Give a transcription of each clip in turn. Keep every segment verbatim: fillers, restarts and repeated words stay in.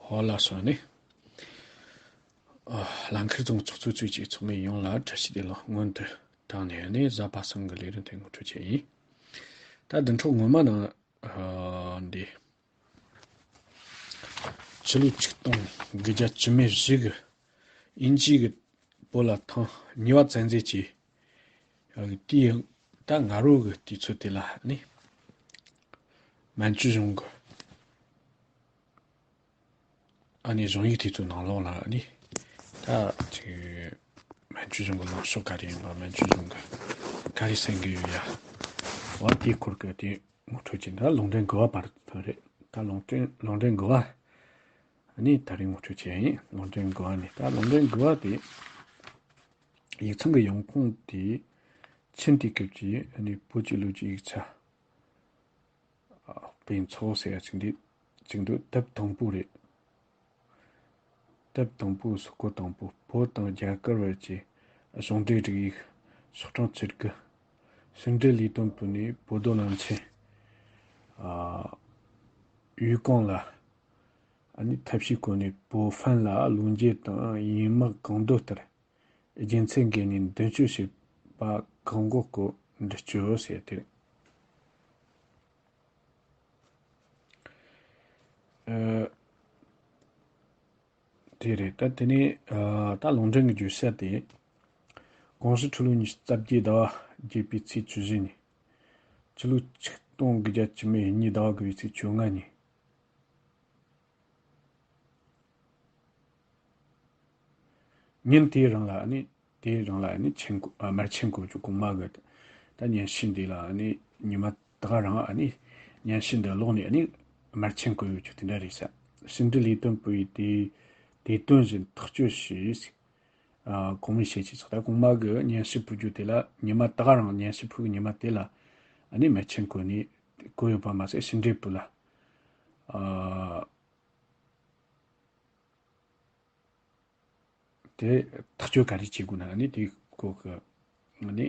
ཨོ་ལགས་སོ་ནི། ཨ། ལམ་ཁར་བཟུང་ཚོགས་གཙོས་གཙོས་ཀྱི་ཚོགས་མི་ཡོངས་ལ་བཀྲ་ཤིས་བདེ་ལེགས་སྔོན་དུ་བཏང་ནས་ནི་གཟའ་པ་སངས་ཀྱི་ལས་རིམ་དེ་ངོ་སྤྲོད་བྱས་ཡིན། ད་བདུན་ཕྲག་སྔོན་མ་ནང་འདི་ཕྱི་ལོ་ཆིག་སྟོང་དགུ་བརྒྱ་བཅུ་མེད་བཞི་གི་དབྱིན་ཇི་གི་བོད་ལ་ཐེངས་གཉིས་པ་བཙན་འཛུལ་གྱི་དུས་ད་ང་རོ་གི་དུས་ཚོད་དེ་ལ་ནི་མན་ཇུ་གཞུང་གི་ཨ་ནི་གཞུང་ཡིག་དེ་ཚོའི་ནང་ལོགས་ལ་ཨ་ནི་ད་ཅིག་མན་ཇུ་གཞུང་གི་ལངས་ཕྱོགས་ག་རེ་ཡིན་པ། མན་ཇུ་གཞུང་གི་ག་རེ་གསན་གི་ཡོད་ཡ། འོ་དེའི་སྐོར་གི་དེ་ངོ་སྤྲོད་ཅིག་ད་ལུང་འདྲེན་དགུ་པ་བར་དུ་རེད། ད་ལུང་འདྲེན་ལུང་འདྲེན་དགུ་པ་ཨ་ནི་ད་རེས་ངོ་སྤྲོད་བྱས་ཡིན། ལུང་འདྲེན་དགུ་པ་ནི་ད་ལུང་འདྲེན་དགུ་པ་དེ་ཡིག་ཚང་གི་ཡོང་ཁུངས་དེ་ཆིན་དུས་སྐབས་ཀྱི་ཨ་ནི་བོད་ཀྱི་ལོ་རྒྱུས་ཡིག་ཆ། དཔེ་ཚོགས་ཟེར་ཡ་ཅིག་འདི་ཅིག་འདུག་དེབ་དང་པོ་རེད། དེབ་དང་པོའི་ཟུར་བཀོད་དང་པོ། བོད་དང་རྒྱ་གར་བར་གྱི་གཞུང་འབྲེལ་རིགས་ཡིག་ཤོག་གྲངས་བཅུ་དགུ། ཕྱི་འབྲེལ་ལས་དོན་པུའུ་ནས་བོད་དོན་བློན་ཆེན་ཨ་ཡུས་ཀོང་ལ་ཨ་ནི་ཐབས་ཤེས་བཀོལ་ནས་བོད་ཧྥན་ལ་ལོ་འཇལ་དང་ཡན་མག་གང་འདོད་ལྟར་རྒྱུ་མཚན་འགེལ་ནས་མདུན་སྐྱོད་བྱས་པ་བཀག་འགོག་སྐོར་འདྲི་གཅོད་ཟེར་ཏེ། ཨ། དེ་རེད། ད་དེ་ནས་ཨ་ད་ལུང་འདྲེན་གྱི་བརྗོད་བྱ་དེ། གོང་ཞུ་ཁྲི་ལོ་ཉི་ཤུ་རྩ་བརྒྱད་ཟླ་བ་བརྒྱད་པའི་ཚེས་བཅུ་བཞི་ཉིན། ཕྱི་ལོ་ཆིག་སྟོང་དགུ་བརྒྱ་བཅུ་མེད་གཉིས་ཟླ་བ་དགུ་པའི་ཚེས་བཅོ་ལྔ་ཉིན། ཉིན་དེའི་རིང་ལ་ནི་དེའི་རིང་ལ་ནི་ཆེན་གོ་ཨ་མར་ཆེན་གོ་ཆུ་གོང་མ་གི་ད་སྙན་ཞུ་འདི་ལ་ནི་ཉི་མ་ད་ག་རང་ཨ་ནི་སྙན་ཞུ་འདི་ཀློག་ནས་ནི་མར་ཆེན་གོ་ཡོད་ཆུ་དེ་འདྲ་རེད་ས། ཕྱི་འབྲེལ་ལས་དོན་པུའུ་ཡིས་དེ་དེ་དོན་བཞིན་ཐག་གཅོད་བྱས། ཨ་གོང་མའི་བཤད་ཀྱི་ཚོགས་ད་གོང་མ་གི་སྙན་ཞུ་ཕུལ་རྒྱུ་དེ་ལ་ཉི་མ་ད་ག་རང་སྙན་ཞུ་ཕུལ་གི་ཉི་མ་དེ་ལ་ཨ་ནི་མར་ཆེན་གོ་ནི་གོ་ཡོད་པ་མ་ཟད་ཕྱི་འབྲེལ་པུའུ་ལ་ཨ། དེ་ཐག་གཅོད་ག་རེ་བྱེད་དགོས་ན་ནི་དེའི་སྐོར་གྱི་ནི་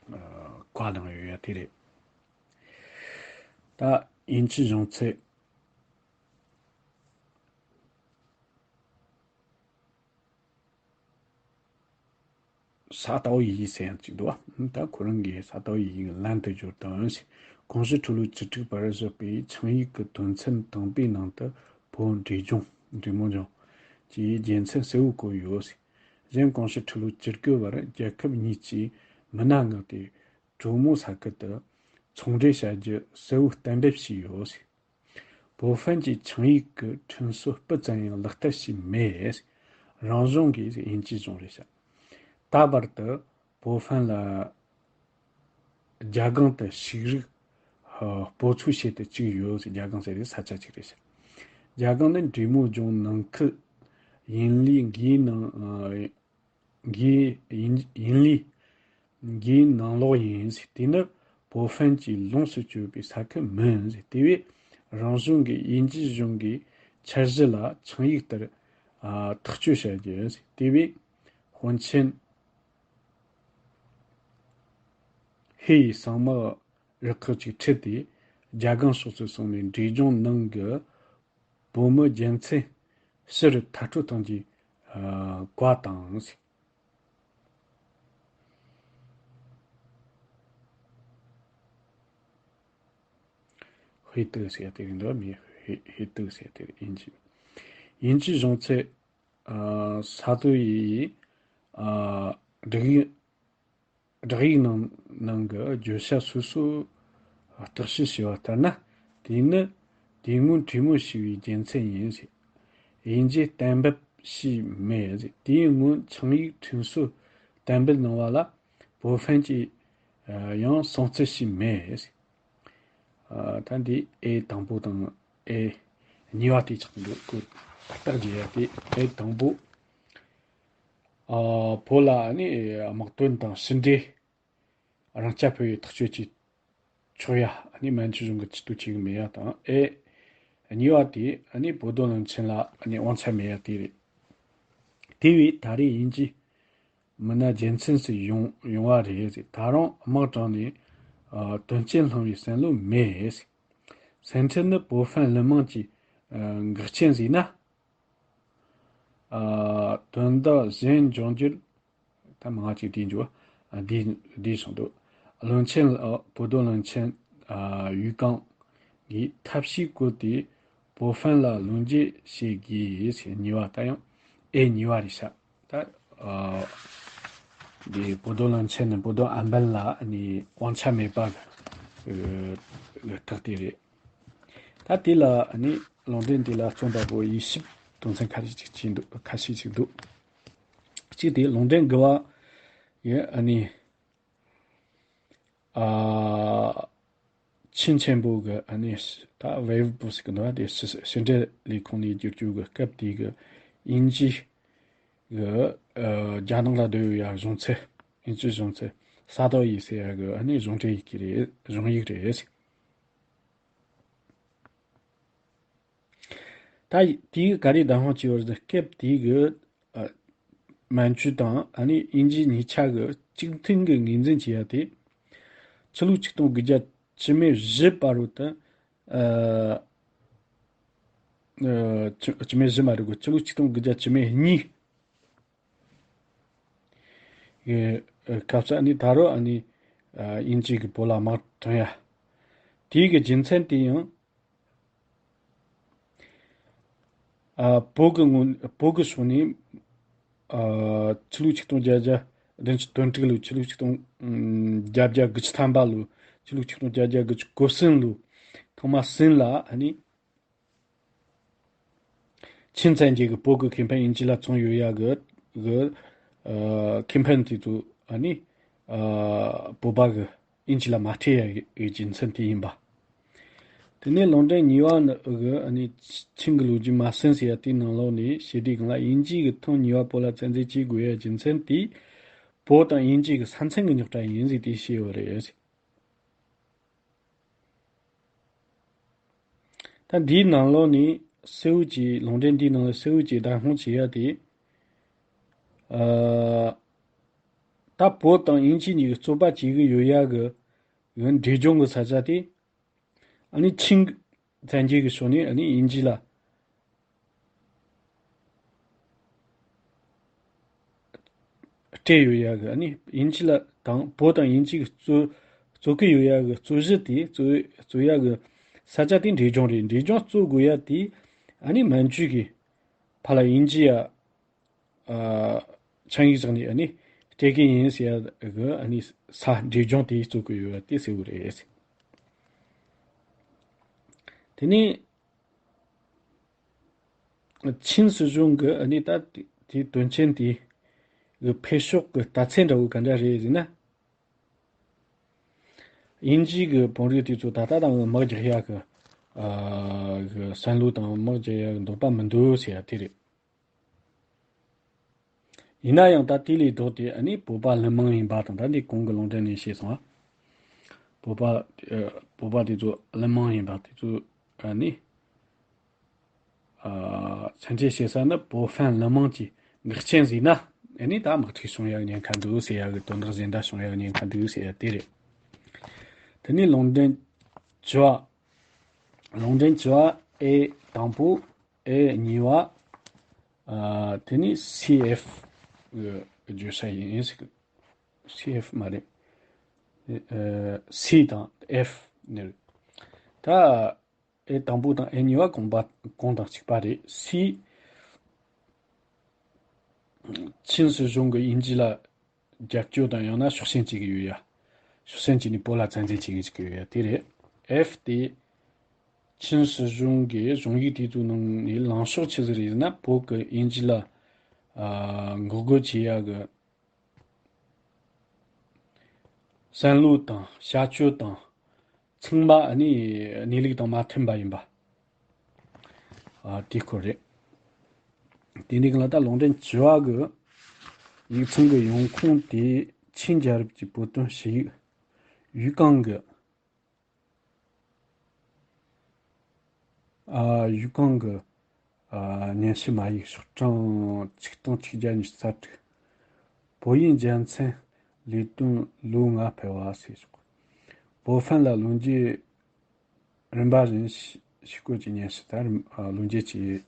བཀའ་གནང་ཡོད་ཡ་དེ་རེད། ད་དབྱིན་ཇི་གཞུང་ཚབ་ས་ཏའོ་ཡི་ཟེར་ཡང་ཅིག་འདུག་བ། ད་ཁོ་རང་གིས་ས་ཏའོ་ཡི་ལན་དུ་བསྒྱུར་དང་། གོང་ཞུ་ཁྲི་ལོ་བཅུ་དྲུག་པར་བཞག་པའི་ཆིངས་ཡིག་གི་དོན་ཚན་དང་པོའི་ནང་དུ་བོད་འབྲས་ལྗོངས་འབྲས་མོ་ལྗོངས་ཀྱི་རྒྱལ་མཚན་གསལ་བོ་བཀོད་ཡོད། གཞན་གོང་ཞུ་ཁྲི་ལོ་བཅུ་དགུ་བར་རྒྱལ་ཁབ་གཉིས་ཀྱིས་མི་སྣ་མངགས་ཏེ་གྲོ་མོ་ས་ཁུལ་དུ་ཚོང་འབྲེལ་བྱ་རྒྱུ་གསལ་བོ་གཏན་འབེབས་བྱས་ཡོད། བོད་ཧྥན་གྱི་ཆིངས་ཡིག་གི་ཁྲིམས་སྲོལ་སྤུ་ཙམ་ཡང་ལག་བསྟར་བྱས་མེད། རང་གཞུང་གིས་དབྱིན་ཇི་གཞུང་རེད་ཤག་ད་བར་དུ་བོད་ཧྥན་ལ་རྒྱ་སྒང་དུ་ཤུགས་རིག་ཨ་སྤོ་ཚོ་བྱེད་དུ་བཅུག་ཡོད། རྒྱ་སྒང་ཟེར་བའི་ས་ཆ་གཅིག་རེད་ཤག་རྒྱ་སྒང་ནི་འབྲས་མོ་ལྗོངས་ནང་ཁུལ་ཡིན་ལི་འགའི་ནང་ཨ། འགའི་ཡིན་ཡིན་ལི་འགའི་ནང་ལོགས་ཡིན། དེ་ནི་བོད་ཧྥན་གྱིས་ལོངས་སུ་སྤྱོད་པའི་ས་ཁུལ་མིན། དེ་བས་རང་གཞུང་གིས་དབྱིན་ཇི་གཞུང་གི་འཆར་གཞི་ལ་ཆིངས་ཡིག་ལྟར་ཨ་ཐག་གཅོད་བྱ་རྒྱུ། དེ་བས་དཔོན་ཆེན་ཧེ་ཡི་གཙང་མ་རུ་ཁག་ཅིག་ཁྲིད་དེ་རྒྱ་སྒང་ཕྱོགས་སུ་སོང་ནས་འབྲས་ལྗོངས་ནང་གི་བོད་མི་རྒྱལ་མཚན་ཕྱིར་མཐར་སྐྲོད་གཏོང་རྒྱུའི་ཨ་བཀའ་བཏང་། ཧེ་ཏུ་ཟེར་དེ་རེད་འདུག་མི་ཧེ་ཧེ་ཏུ་ཟེར་དེ་རེད། དབྱིན་ཇི་དབྱིན་ཇི་གཞུང་ཚབ་ཨ་ས་ཏུ་ཡིས་ཨ་བསྒྲགས་ཡིག་བསྒྲགས་ཡིག་ནང་ནང་གི་བརྗོད་བྱ་སོ་སོ་བརྟག་དཔྱད་བྱས་པ་ལྟར་ན། དེ་ནི་དེ་སྔོན་གྲོས་མོལ་བྱས་པའི་རྒྱུ་མཚན་ཡིན་ཟེར། དབྱིན་ཇིས་གཏན་འབེབས་བྱས་མེད་ཟེར། དེའི་སྔོན་ཆིངས་ཡིག་ཁྲིམས་སྲོལ་གཏན་འབེབས་གནང་བ་ལ་བོད་ཧྥན་གྱིས་ཡང་སྲུང་བརྩི་བྱས་མེད་ཟེར། ཨ་ད་འདི་ཨེ་དང་པོ་དང་ཨེ་གཉིས་པ་དེ་ཆགས་འདུག་ཁོ་ཐག་བརྗེ་ཡ་དེ་ཨེ་དང་པོ། ཨ་བོད་ལ་ནི་དམག་དོན་དང་ཕྱི་འབྲེལ་རང་རྐྱ་འཕེར་བའི་ཐག་གཅོད་ཀྱིས་ཆོག་ཡ་ནི་མན་ཇུ་གཞུང་གིས་ཇུས་གཏོགས་བྱེད་གི་མེད་ཡ་དང་། ཨེ་གཉིས་པ་དེ་ནི་བོད་དོན་བློན་ཆེན་ལ་ནི་དབང་ཆ་མེད་ཡ་དེ་རེད། དེ་བས་ད་རེས་དབྱིན་ཇིའི་མི་སྣ་རྒྱལ་མཚན་ཞིག་ཡོང་ཡོང་བ་རེད། ད་རུང་དམག་དྲངས་ནས་ཨ་དོན་རྐྱེན་སློང་བའི་བསམ་བློ་མེད། སེམས་ཁྲལ་ནི་བོད་ཧྥན་མི་དམངས་ཀྱི་ འགག་རྐྱེན་ཟེར་ན། ཨ། དོན་དག་གཞན་འབྱུང་འགྱུར། ད་མང་ང་ཅིག་དེའི་འཇུག་པ། ཨ། འདི་འདི་གསུངས་འདུག། བློན་ཆེན། ཨ། པོ་ཏོ་བློན་ཆེན། ཨ། ཡུས་ཀང་གིས་ཐབས་ཤེས་བཀོལ་ཏེ་པོ་ཧྥན་ལ་བློས་འགེལ་བྱེད་དགོས་ཟེར། གཉིས་པ། ད་ཡང་ཨེ་གཉིས་པ་རེད་ཤག། ད། ཨ། འདི་པོ་ཏོ་བློན་ཆེན་ནས་པོ་ཏོ་ཨན་པན་ལ་ནི་དབང་ཆ་མེད་པ་གི་རྟགས་དེ་རེད། ད་དེ་ལ་ནི་ལུང་འདྲེན་དེ་ལ་རྩོམ་པ་པོ་དབྱེ་ཞིབ་དོན་ཚན་ཁ་ཤས་ཅིག་བྱས་འདུག། ཁ་ཤས་ཅིག་འདུག། གཅིག་དེ་ལུང་འདྲེན་དགུ་པ་ཡི་ཨ་ནི། ཨ། ཆིན་ཆེན་པོ་གི་ཨ་ནི་ད་ཝེ་ཝུ་པོ་ཟེར་གི་འདུག་པ། དེ་ཕྱི་ཕྱི་འབྲེལ་ལས་ཁུངས་ནས་བསྒྱུར་རྒྱུ་གི་སྐབས་དེ་གི་དབྱིན་ཇི་གི། ཨ། རྒྱ་ནག་ལ་བསྡད་ཡོད་ཡ་གཞུང་ཚབ། དབྱིན་ཇིའི་གཞུང་ཚབ་ས་ཏོ་ཡི་ཟེར་ཡ་གི་ཨ་ནི་གཞུང་འབྲེལ་ཡི་གེ་རེད། གཞུང་ཡིག་རེད། ད་དེའི་ག་རེ་བདམས་དབང་བྱས་པ་རེད། སྐབས་དེའི་གི། ཨ། མན་ཇུ་དང་ཨ་ནི་དབྱིན་ཇི་གཉིས་ཆ་གི་གཅིག་མཐུན་གི་ངོས་འཛིན་བྱས་ཡ་དེ། ཕྱི་ལོ་ཆིག་སྟོང་དགུ་བརྒྱ་བཅུ་མེད་བཞི་བར་དུ། ཨ། ཨ། བཅུ་བཅུ་མེད་བཞི་མ་རེད་གོ། ཕྱི་ལོ་ཆིག་སྟོང་དགུ་བརྒྱ་བཅུ་མེད་གཉིས། ཨེ། སྐབས་སུ་ཨ་ནི་ད་རུང་ཨ་ནི། ཨ། དབྱིན་ཇི་གིས་བོད་ལ་དམག་ཐོན་ཡ། དེའི་གི་རྒྱུ་མཚན་དེ་ཡང་། ཨ། བོད་ཀྱི་ངོས། བོད་ཀྱི་ཕྱོགས་ནས། ཨ། ཕྱི་ལོ་ཆིག་སྟོང་བརྒྱད་བརྒྱ་བདུན་ཅུ་དོན་དྲུག་ལོ། ཕྱི་ལོ་ཆིག་སྟོང་བརྒྱད་བརྒྱ་དགུ་བཅུ་ཐམ་པ་ལོ། ཕྱི་ལོ་ཆིག་སྟོང་བརྒྱད་བརྒྱ་དགུ་བཅུ་གོ་གསུམ་ལོ། ཐོག་མ་ཟིན་ལ་ཨ་ནི། ཆིན་བཙན་རྒྱལ་གྱིས་བོད་ཀྱི་ཁེ་ཕན་དབྱིན་ཇི་ལ་བཙོངས་ཡོད་ཡ་གི་གི། ཨ། ཁེ་ཕན་དེ་ཚོ་ཨ་ནི། ཨ། བོད་པ་གིས་དབྱིན་ཇི་ལ་མ་སྤྲད་ཡ་གི་རྒྱུ་མཚན་དེ་ཡིན་པ། དེ་ནས་ལུང་འདྲེན་གཉིས་པ་ནི་གི་ཨ་ནི་ཆིང་གི་ལོ་རྒྱུས་མ་ཟིན་ཟེར་ཡ་དེའི་ནང་ལོགས་ནས་བཤད་དུས་སྒང་ལ། དབྱིན་ཇི་གིས་ཐེངས་གཉིས་པ་བོད་ལ་བཙན་འཛུལ་བྱེད་དགོས་ཡ་རྒྱུ་མཚན་དེ་བོད་དང་དབྱིན་ཇི་གི་ས་མཚམས་ཀྱི་རྙོག་དྲ་ཡིན་ཟེར་དེ་བཤད་ཡོད་རེད། ད་འདིའི་ནང་ལོགས་ནས་གསལ་བོ་བྱས། ལུང་འདྲེན་འདིའི་ནང་ལ་གསལ་བོ་བྱས་བདམས་དབང་བྱེད་ཡ་དེ། ཨ། ད་བོད་དང་དབྱིན་ཇི་གཉིས་ཀྱིས་རྩོད་པ་བྱེད་ཀྱི་ཡོད་ཡ་གི་འབྲས་ལྗོངས་ཀྱི་ས་ཆ་དེ། ཨ་ནི་ཆིང་བཙན་རྒྱལ་གྱི་ཕྱོགས་ནས་ཨ་ནི་དབྱིན་ཇི་ལ་སྤྲད་ཡོད་ཡ་གི། ཨ་ནི་དབྱིན་ཇི་ལ་དང་། བོད་དང་དབྱིན་ཇི་གིས་རྩོད་རྩོད་ཀྱི་ཡོད་ཡ་གི་རྩོད་གཞི་དེ། རྩོད་རྩོད་ཡ་གི་ས་ཆ་དེ་འབྲས་ལྗོངས་རེད། འབྲས་ལྗོངས་རྩོད་དགོས་ཡ་དེ་ཨ་ནི་མན་ཇུ་གིས་ཕར་ལ་དབྱིན་ཇི་ཡ། ཨ། ཆིངས་ཡིག་བཞག་ནས་ཨ་ནི་སྤྲད་གི་ཡིན་ཟེར་ཡ་གི་ཨ་ནི་ས། འབྲས་ལྗོངས་དེ་རྩོད་གི་ཡོད་དེ་གསལ་བོ་རེད། དེ་ནས་ཆིན་སྲིད་གཞུང་གི་ཨ་ནི་ད་དེ་དོན་ཆེན་དེ་གི་འཕེལ་ཕྱོགས་ཀྱི་ལྟ་ཚུལ་འདྲ་བོ་ག་འདྲ་རེད་ཟེར་ན། དབྱིན་ཇི་གི་དཔོན་རིགས་དེ་ཚོ་ད་ལྟ་དང་དམག་རྒྱག་ཡ་གི། ཨ། གི་བསམ་བློ་དང་དམག་རྒྱག་ཡ་གི་འདོད་པ་མི་འདུག་ཟེར་ཡ་དེ་རེད། ཡིན་ན་ཡང་ད་དེ་ལས་ལྡོག་སྟེ་ཨ་ནི་བོད་པ་བླུན་རྨོངས་ཡིན་པ་དང་། ད་འདི་གོང་གི་ལུང་འདྲེན་ནས་བཤད་སོང་ང་། བོད་པ། ཨ། བོད་པ་དེ་ཚོ་བླུན་རྨོངས་ཡིན་པ་དེ་ཚོ་ཨ་ནི། ཨ། ཚད་འཇལ་བྱེད་ས་ནི་བོད་ཧྥན་བླུན་རྨོངས་ཀྱི་འགག་རྐྱེན་ཟིན་ན། ཨ་ནི་ད་དམག་འཁྲུག་བྱུང་ཡག་ཉེན་ཁ་འདུག་ཟེར་ཡག་གི། དོན་དག་གཞན་དག་བྱུང་ཡག་ཉེན་ཁ་འདུག་ཟེར་ཡག་དེ་རེད། དེ་ནས་ལུང་འདྲེན་བཅུ་པ། ལུང་འདྲེན་བཅུ་པ་ཨེ་དང་པོ། ཨེ་གཉིས་པ། ཨ། དེ་ནས་སི་ཨེཕ་གི་བརྗོད་བྱ་ཡིན། སི་ཨེཕ་མ་རེད། ཨ། སི་དང་ཨེཕ་ནི་རེད། ད་ཨེ་དང་པོ་དང་ཨེ་གཉིས་པ་གོང་པ་གོང་དང་གཅིག་པ་རེད། སི། ཆིན་སྲིད་གཞུང་གིས་དབྱིན་ཇི་ལ་རྒྱབ་སྐྱོར་དང་ཡང་ན་ཕྱོགས་ཞེན་བྱེད་ཀྱི་ཡོད་ཡ། ཕྱོགས་ཞེན་བྱས་ནས་བོད་ལ་བཙན་འཛུལ་བྱེད་ཀྱི་ཡོད་ཡ་དེ་རེད། ཨེཕ་དེ། ཆིན་སྲིད་གཞུང་གིས་གཞུང་ཡིག་དེ་ཚོའི་ནང་ནས་ལངས་ཕྱོགས་ཆི་ཟིག་རེད་ཟེར་ན། བོད་ཀྱིས་དབྱིན་ཇི་ལ། ཨ། འགོག་རྒོལ་བྱེད་ཡ་གི་བསམ་བློ་དང་བྱ་སྤྱོད་དང་ཚང་མ་ཨ་ནི་གནས་ལུགས་དང་མ་མཐུན་པ་ཡིན་པ། ཨ། དེའི་སྐོར་རེད། དེ་འདྲའི་སྒང་ལ་ད་ལུང་འདྲེན་བཅུ་པ་གི་ཡིག་ཚང་གི་ཡོང་ཁུངས་དེ་ཆིན་རྒྱལ་རབས་ཀྱི་བོད་དོན་ཞུ་ཡིག་ཡུས་ཀང་གི། ཨ། ཡུས་ཀང་གི། ཨ། སྙན་ཞུ་མ་ཡིག་ཤོག་གྲངས་ཆིག་སྟོང་ཆིག་བརྒྱ་ཉི་ཤུ་རྩ་དྲུག། བོད་དབྱིན་རྒྱལ་མཚན་ལས་དོན་ལོ་ལྔ་འཕེལ་བ་ཟེར་ཞོག། བོད་ཧྥན་ལ་བློ་འགྱེད་རིམ་པ་བཞིན་ ཞིག་སྐོར་གྱི་སྙན་ཞུ་དང་ལོ་རྒྱུས་ཀྱི་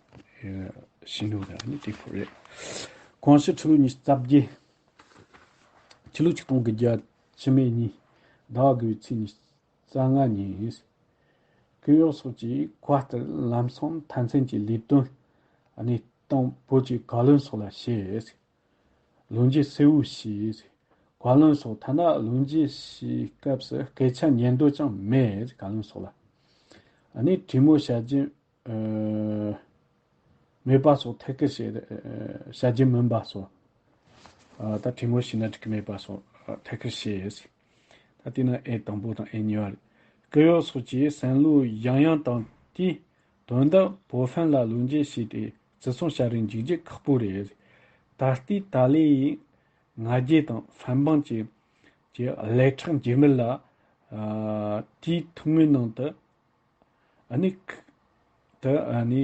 ཞུས་ནོ་དང་ནི་དེ་ཕོ་རེད། གོང་ཞུ་ཕྱི་ལོ་ཉི་ཤུ་རྩ་བརྒྱད། ཕྱི་ལོ་ཆིག་སྟོང་དགུ་བརྒྱ་བཅུ་མེད་གཉིས་ཟླ་བ་དགུ་བའི་ཚེས་ཉི་ཤུ་རྩ་ལྔ་ཉིན། སྐུ་ཡོག་སོགས་ཀྱིས་ཁ་གཏད་ལམ་སང་མཐའ་མཚན་གྱི་ལས་དོན་གནས་སྟངས་བོད་ཀྱི་བཀའ་བློན་སོགས་ལ་བཤད། ལོ་རྒྱུས་གསལ་བོ་བྱས། བཀའ་བློན་སོགས་ཐ་ན་ལོ་རྒྱུས་ཀྱི་སྐབས་སུ་སྐད་ཆ་ཉན་འདོད་ཀྱང་མེད། བཀའ་བློན་སོགས་ལ། ཨ་ནི་གྲོས་མོལ་བྱ་རྒྱུ་ཨ་མེད་པ་སོགས་ཐད་ཀར་བཤད། ཨ་བྱ་རྒྱུ་མིན་པ་སོགས། ཨ་ད་གྲོས་མོལ་བྱས་ན་འགྲིག་གི་མེད་པ་སོགས་ཨ་ཐད་ཀར་བཤད། ད་དེ་ནི་ཨེ་དང་པོ་དང་ཨེ་གཉིས་པ་རེད། སྐུ་ཡོག་སོགས་ཀྱིས་བསམ་བློ་ཡང་ཡང་བཏང་དུས། དོན་དག་བོད་ཕན་ལ་བློ་འགྱེད་བྱས་ཏེ་བརྩི་སྲུང་བྱ་རུ་འཇུག་རྒྱུ་ཁག་པོ་རེད། ད་ལྟའི་ཏཱ་ལའི་ཡི་ང་རྒྱལ་དང་ཧྥན་པང་གི་གི་ཀླད་ཁྲག་འཇིགས་མེད་ལ། ཨ་དེའི་ཐུང་ངུའི་ནང་དུ་ཨ་ནི་ཁ་དུ་ཨ་ནི་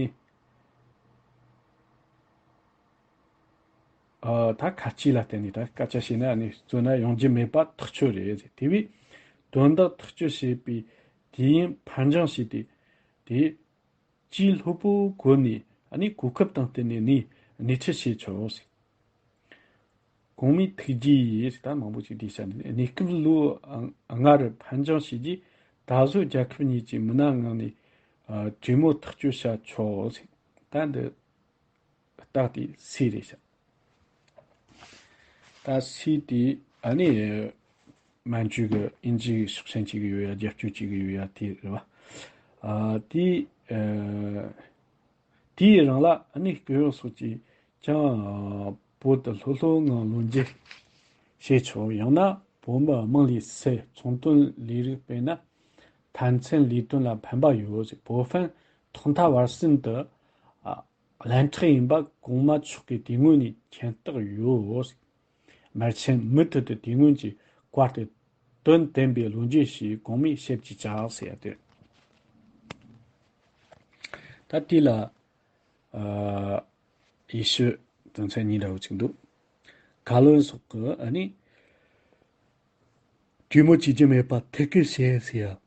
ཨ་ད་ཁ་ལྕེ་ལ་བརྟེན་ནས་ད་སྐད་ཆ་བཤད་ན་ཨ་ནི་རྩོད་ན་ཡོང་རྒྱུ་མེད་པ་ཐག་ཆོད་རེད། དེ་བས་དོན་དག་ཐག་གཅོད་བྱེད་པའི་དུས་ཡུན་ཕར་འགྱངས་བྱས་ཏེ་དེ། ཇུས་ལྷུག་པོ་བཀོད་ནས་ཨ་ནི་གོ་སྐབས་དང་བསྟུན་ནས་ནི་སྣེ་ཁྲིད་བྱས་ཆོག་ཟེར། གོང་མའི་ཐུགས་རྗེ་ཡིས་ད་མང་པོ་ཅིག་བསྡུས་བྱ་ནས་གནས་སྐབས་ལོ་ལྔ་རུ་ཕར་འགྱངས་བྱས་རྗེས། ད་གཟོད་རྒྱལ་ཁབ་གཉིས་ཀྱི་མི་སྣ་ངང་ནས་གྲོས་མོལ་ཐག་གཅོད་བྱ་ཆོག་ཟེར། ད་འདི་རྟགས་དེ་སུ་རེད་ཤག་ད་སུས་དེ་ཨ་ནི་མན་ཇུ་གི་དབྱིན་ཇིའི་ཕྱོགས་ཞེན་བྱེད་ཀྱི་ཡོད་ཡ། རྒྱབ་སྐྱོར་བྱེད་ཀྱི་ཡོད་ཡ་དེ་རེད་བ། ཨ་དེ་ཨ་དེའི་རིང་ལ་ཨ་ནི་སྐུ་ཡོག་སོགས་ཀྱིས་ཀྱང་བོད་དུ་ལྷོད་ལྷོད་ངང་ལོ་མཇལ་བྱས་ཆོག་ཡང་ན་བོད་མི་དམངས་ལས་སའི་ཚོང་དོན་ལས་རིགས་སྤེལ་ན་མཐའ་མཚན་ལས་དོན་ལ་ཕན་པ་ཡོད། བོད་ཕན་ཐོག་མཐའ་བར་གསུམ་དུ་ཨ། ལན་ཁྲག་ཡིན་པ་གོང་མ་མཆོག་གིས་དེ་སྔོན་ནས་མཁྱེན་རྟོགས་ཡོད། མར་ཆེན་མུ་མཐུད་དུ་དེ་སྔོན་གྱི་བཀའ་ལྟར་དོན་བསྟན་པའི་ལོ་རྒྱུས་ཤིག་གོང་མས་བཤད་ཀྱི་བྱ་ཟེར་ཏེ། ད་དེ་ལ་ཨ་ཡེ་ཤུ་དོན་ཚན་གཉིས་འདྲ་བོ་ཅིག་འདུག་བཀའ་བློན་སོགས་ཀྱིས་ཨ་ནི་གྲོས་མོལ་བྱེད་རྒྱུ་མེད་པ་ཐད་ཀར་བཤད་ཟེར་ཡ།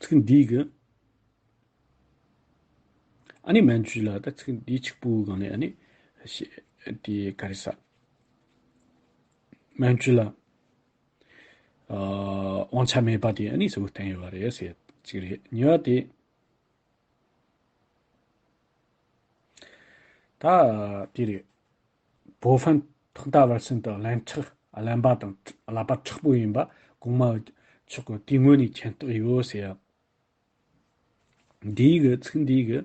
ཚིག་འདི་གི་ཨ་ནི་མན་ཇུ་ལ་ད་ཚིག་འདི་གཅིག་པུའི་སྒང་ནས་ཨ་ནི་ཤེ་དེ་ག་རེ་ཟ། མན་ཇུ་ལ་ཨ་དབང་ཆ་མེད་པ་དེ་ཨ་ནི་གསལ་བོ་བསྟན་ཡོད་པ་རེད་ཟེར་གཅིག་རེད། གཉིས་པ་དེ་ད་དེ་རེད། བོད་ཕན་ཐོག་མཐའ་བར་གསུམ་དུ་ལན་ཁྲག་ལན་པ་དང་ཀླད་པ་མཁྲེགས་པོ་ཡིན་པ་གོང་མ་མཆོག་གིས་དེ་སྔོན་ནས་མཁྱེན་རྟོགས་ཡོད་ཟེར་ཡ། འདིའི་གི་ཚིག་འདིའི་གི་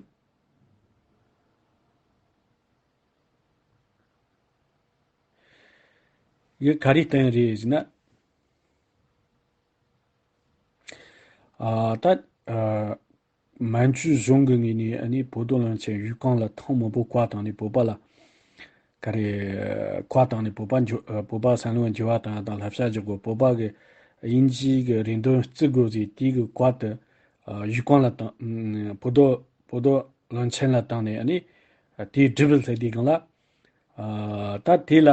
གི་ག་རེ་བསྟན་རེད་ཟེར་ན། ཨ་ད་ཨ་མན་ཇུ་གཞུང་གི་ངོས་ནས་ཨ་ནི་བོད་དོན་བློན་ཆེན་ཡུས་ཀང་ལ་ཐེངས་མང་པོ་བཀའ་བཏང་ནས་བོད་པ་ལ་ག་རེ་བཀའ་བཏང་ནས་བོད་པ་འགྱུར་ཨ་བོད་པ་བསམ་བློ་འགྱུར་བ་བཏང་ཡ་དང་བསླབ་བྱ་འཇོག་དགོས། བོད་པ་གི་དབྱིན་ཇི་གི་རེ་འདུན་བརྩི་དགོས་ཟེར་དེའི་གི་བཀའ་དེ་ཨ་ཡུས་ཀང་ལ་བཏང་ཨ་བོད་དོན་བོད་དོན་བློན་ཆེན་ལ་བཏང་ནས་ཨ་ནི་ཨ་དེའི་སྒྲུབ་ལ་ཟེར་དུས་སྒང་ལ་ཨ་ད་དེ་ལ།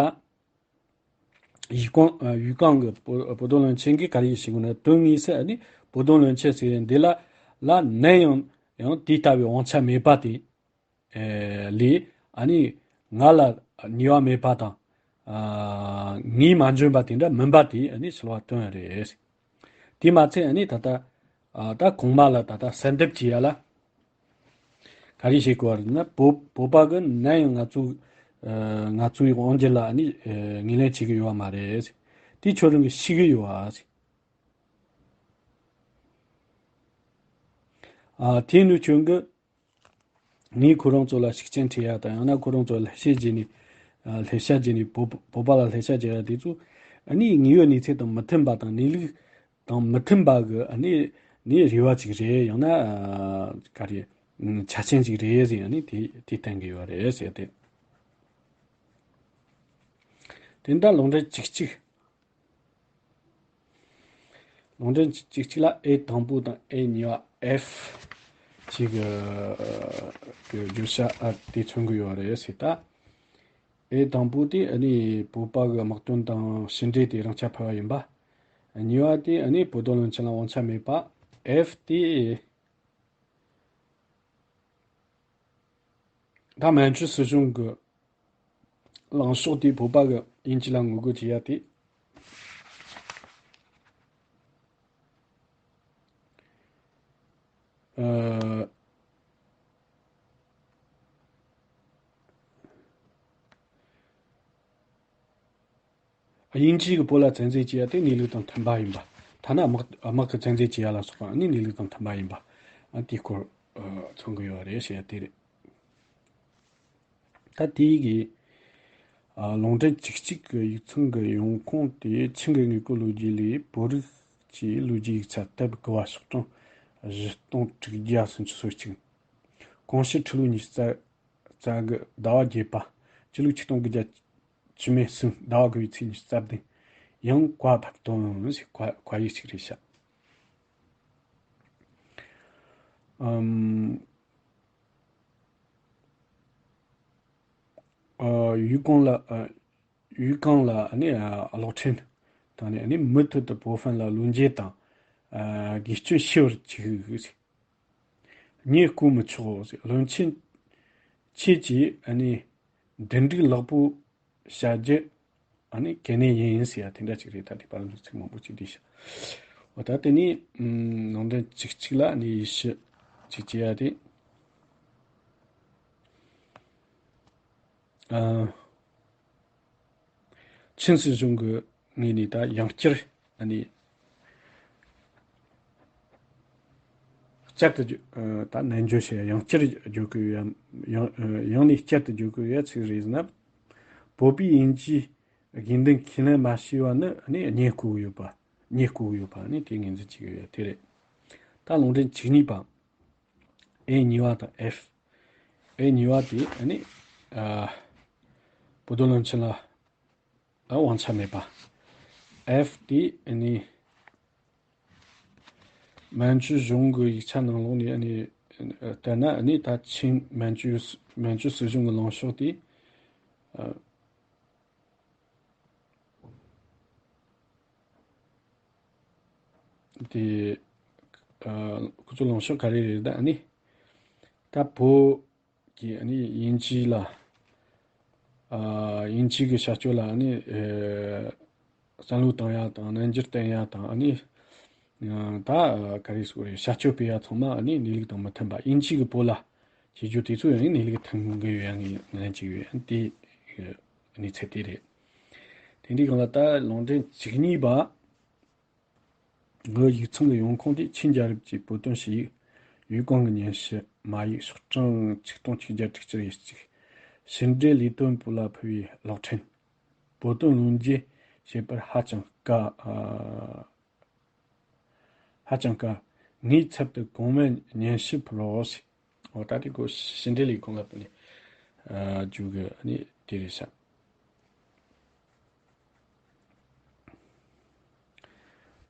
ཡུས་ཀང་ཨ་ཡུས་ཀང་གི་བོད་བོད་དོན་བློན་ཆེན་གྱིས་ག་རེ་ཞུས་ཀྱི་ཡོད་ན། དོན་དངོས་སུ་ཨ་ནི་བོད་དོན་བློན་ཆེན་ཟེར་ཡ་འདི་ལ་ལ་ནམ་ཡང་ཡང་དེ་ལྟ་བུའི་དབང་ཆ་མེད་པ་དེ་ཨེ་ལས་ཨ་ནི་ང་ལ་ནུས་པ་མེད་པ་དང་ཨ་ངས་མ་འཇོན་པ་དེ་འདྲ་མིན་པ་དེ་ཨ་ནི་ཕྱི་ལ་བཏོན་ཡ་རེད། དེ་མ་ཚད་ཨ་ནི་ད་ལྟ་ཨ་ད་གོང་མ་ལ་ད་ལྟ་གསལ་འདེབས་བྱེད་ཡ་ལ། ག་རེ་བྱེད་དགོས་པ་རེད་ན། བོད་བོད་པ་གིས་ནམ་ཡང་ང་ཚོ་ཨ་ང་ཚོའི་དབང་སྒྱུར་ལ་ཨ་ནི་ཨ་ངོས་ལེན་བྱེད་ཀྱི་ཡོད་པ་མ་རེད། དེ་ཁྱོད་རང་གིས་ཤེས་ཀྱི་ཡོད་ཨ། ཨ་དེ་ནི་ཁྱོད་ཀྱིས་ངས་ཁོ་རང་ཚོ་ལ་ཤུགས་རྐྱེན་ཐེབས་ཡ་དང་ཡང་ན་ཁོ་རང་ཚོ་ལ་ལྷད་བྱེད་བྱས་ནས་ཨ་ལྷད་བྱ་བྱས་ནས་བོད་བོད་པ་ལ་ལྷད་བྱ་བྱེད་ཡ་དེ་ཚོ་ཨ་ནི་དངོས་ཡོད་གནས་ཚུལ་དང་མི་མཐུན་པ་དང་གནས་ལུགས་དང་མི་མཐུན་པ་གི་ཨ་ནི་ནི་རེ་བ་ཅིག་རེད། ཡང་ན་ཨ་ག་རེ་ཨ་ཆ་རྐྱེན་ཅིག་རེད་ཟེར་ཨ་ནི་དེ་དེ་བསྟན་གྱི་ཡོད་རེད་ཟེར་ཏེ། དེ་འདྲ་ལུང་འདྲེན་གཅིག་གཅིག་ལུང་འདྲེན་གཅིག་གཅིག་ལ་ཨེ་དང་པོ་དང་ཨེ་གཉིས་པ་ཨེཕ་ཅིག་གི་གི་བརྗོད་བྱ་ཨ་དེ་མཚོན་གྱི་ཡོད་རེད་ཟེར་ད། ཨེ་དང་པོ་དེ་ཨ་ནི་བོད་པ་གི་དམག་དོན་དང་ཕྱི་འབྲེལ་དེ་རང་ཆ་ཕལ་བ་ཡིན་པ། གཉིས་པ་དེ་ཨ་ནི་བོད་དོན་བློན་ཆེན་ལ་དབང་ཆ་མེད་པ། ཨེཕ་དེ་ ད་མན་ཇུ་སྲིད་གཞུང་གི་ལངས་ཕྱོགས་དེ་བོད་པ་གི་དབྱིན་ཇི་ལ་ངོ་རྒོལ་བྱེད་ཡ་དེ། ཨ། དབྱིན་ཇི་གིས་བོད་ལ་བཙན་འཛུལ་བྱས་ཡ་དེ་གནས་ལུགས་དང་མཐུན་པ་ཡིན་པ། ཐ་ན་དམག་དམག་གིས་བཙན་འཛུལ་བྱས་ཡ་ལ་སོགས་པ་ནི་གནས་ལུགས་དང་མཐུན་པ་ཡིན་པ། ཨ། དེའི་སྐོར་ཨ་མཚོན་གི་ཡོད་རེད་ཞེས་དེ་རེད། ད་དེའི་གི་ཨ་ལུང་འདྲེན་བཅུ་གཅིག་གི་ཡིག་ཚང་གི་ཡོང་ཁུངས་དེ་ཆིང་གི་དངོས་པོའི་ལོ་རྒྱུས་ལས་བོད་རིགས་ཀྱི་ལོ་རྒྱུས་ཡིག་ཆ་དེབ་དགུ་བ་ཤོག་གྲངས་བཞི་སྟོང་དྲུག་བརྒྱ་སུམ་ཅུ་སོ་གཅིག་གོང་ཕྱི་ཁྲི་ལོ་ཉི་ཤུ་རྩ་གི་ཟླ་བ་བརྒྱད་པ། སྤྱི་ལོ་ཆིག་སྟོང་དགུ་བརྒྱ་བཅུ་མེད་གསུམ་ཟླ་བ་དགུ་བའི་ཚེས་ཉི་ཤུ་རྩ་བདུན། ཡང་བཀའ་ཕེབས་དོན་ཞེས་བཀའ་བཀའ་ཡིག་ཅིག་རེད་ཤག་ཨམ། ཨ། ཡུས་ཀང་ལ་ཨ། ཡུས་ཀང་ལ་ཨ་ནི་ཨ་གློག་འཕྲིན་བཏང་ནས་ཨ་ནི་མུ་མཐུད་དུ་པོ་ཧྥན་ལ་བློ་འགྱོད་དང་ཨ་དགེ་སྐྱོན་ཤེས་པར་གྱིས། ཉེས་བཀོལ་མི་ཆོག། བློན་ཆེན་ཁྱེད་ཀྱིས་ཨ་ནི་འདི་འགྲིག་ལེགས་པོ་བྱ་རྒྱུ་ཨ་ནི་གལ་གནད་ཡིན་ཟེར་ཡ་དེ་འདྲ་ཅིག་རེད། ད་དེ་བར་ལ་ཚིག་མང་པོ་ཅིག་བྲིས་ཤག་འོ་ད་དེ་ནས་ཨམ་ནང་དོན་བཅུ་གཅིག་ལ་ཨ་ནི་ཡིད་ཞིབ་ཅིག་བྱེད་ཡ་དེ། ཨ། ཆིན་སྲིད་གཞུང་གི་ངོས་ནས་ད་ཡང་བསྐྱར་ཨ་ནི་བསྐྱར་དུ་བརྗོད་ཨ་ད་ནན་བརྗོད་བྱས་ཡང་བསྐྱར་བརྗོད་དགོས་ཡ་ཡང་ཨ་ཡང་ནས་བསྐྱར་དུ་བརྗོད་དགོས་ཡ་ཆི་རེད་ཟེར་ན། བོད་པས་དབྱིན་ཇིའི་དགོས་འདུན་ཁས་ལེན་མ་བྱས་པ་ནི་ཨ་ནི་ཉེས་བཀོལ་ཡོད་པ། ཉེས་བཀོལ་ཡོད་པ་ནི་དེ་ངོས་འཛིན་བྱེད་དགོས་ཡ་དེ་རེད། ད་ལུང་འདྲེན་བཅུ་གཉིས་པ། ཨེ་གཉིས་པ་དང་ཨེཕ། ཨེ་གཉིས་པ་དེ་ཨ་ནི་ཨ་བོད་དོན་བློན་ཆེན་ལ་ཨ་དབང་ཆ་མེད་པ། ཨེཕ་དེ་ཨ་ནི་མན་ཇུ་གཞུང་གི་ཡིག་ཆ་ནང་ལོགས་ནས་ཨ་ནི་ལྟར་ན་ཨ་ནི་ད་ཆིན་མན་ཇུ་མན་ཇུ་སྲིད་གཞུང་གི་ལངས་ཕྱོགས་དེ་ཨ། དེ་ཨ་ཁོ་ཚོ་ལངས་ཕྱོགས་ག་རེ་རེད། ད་ཨ་ནི་ད་བོད་ཀྱི་ཨ་ནི་དབྱིན་ཇི་ལ་ཨ་དབྱིན་ཇི་གི་བྱ་སྤྱོད་ལ་ཨ་ནི་ཨ་བསམ་བློ་བཏང་ཡ་དང་རྣམ་འགྱུར་བསྟན་ཡ་དང་ཨ་ནི་ཨ་ད་ག་རེ་ཟེར་དགོས་རེད། བྱ་སྤྱོད་སྤེལ་ཡ་ཚང་མ་ཨ་ནི་གནས་ལུགས་དང་མི་མཐུན་པ། དབྱིན་ཇི་གི་བོད་ལ་བྱེད་རྒྱུ་དེ་ཚོ་ཡང་གནས་ལུགས་མཐུན་གི་ཡོད་ཡ་ངོས་ལེན་བྱེད་ཀྱི་ཡོད་ཡ་དེ་གནས་ཚུལ་དེ་རེད། དེ་འདྲའི་སྒང་ལ་ད་ལུང་འདྲེན་བཅུ་གཉིས་པ་གི་ཡིག་ཚང་གི་ཡོང་ཁུངས་དེ་ཆིན་རྒྱལ་རབས་ཀྱི་བོད་དོན་ཞུ་ཡིག་ཡུས་ཀང་གི་ཉན་ཞུ་མ་ཡིག་ཤོག་གྲངས་ཆིག་སྟོང་ཆིག་བརྒྱ་དྲུག་ཅུ་རེ་གཅིག་ཕྱི་འབྲེལ་ལས་དོན་པུ་ལ་ཕུལ་བའི་གློག་འཕྲིན། བོད་དོན་བློ་འགྱོད་བྱེད་པར་ཧ་ཅང་དཀའ། ཨ། ཧ་ཅང་དཀའ། ངའི་ཚབ་ཏུ་གོང་མའི་ཉན་ཞུ་ཕུལ་རོགས། འོ་ད་དེ་ཁོ་ཕྱི་འབྲེལ་ལས་ཁུངས་ལ་ཕུལ་ནས་ཨ་རྒྱུ་གི་ཨ་ནི་དེ་རེད་ཤག་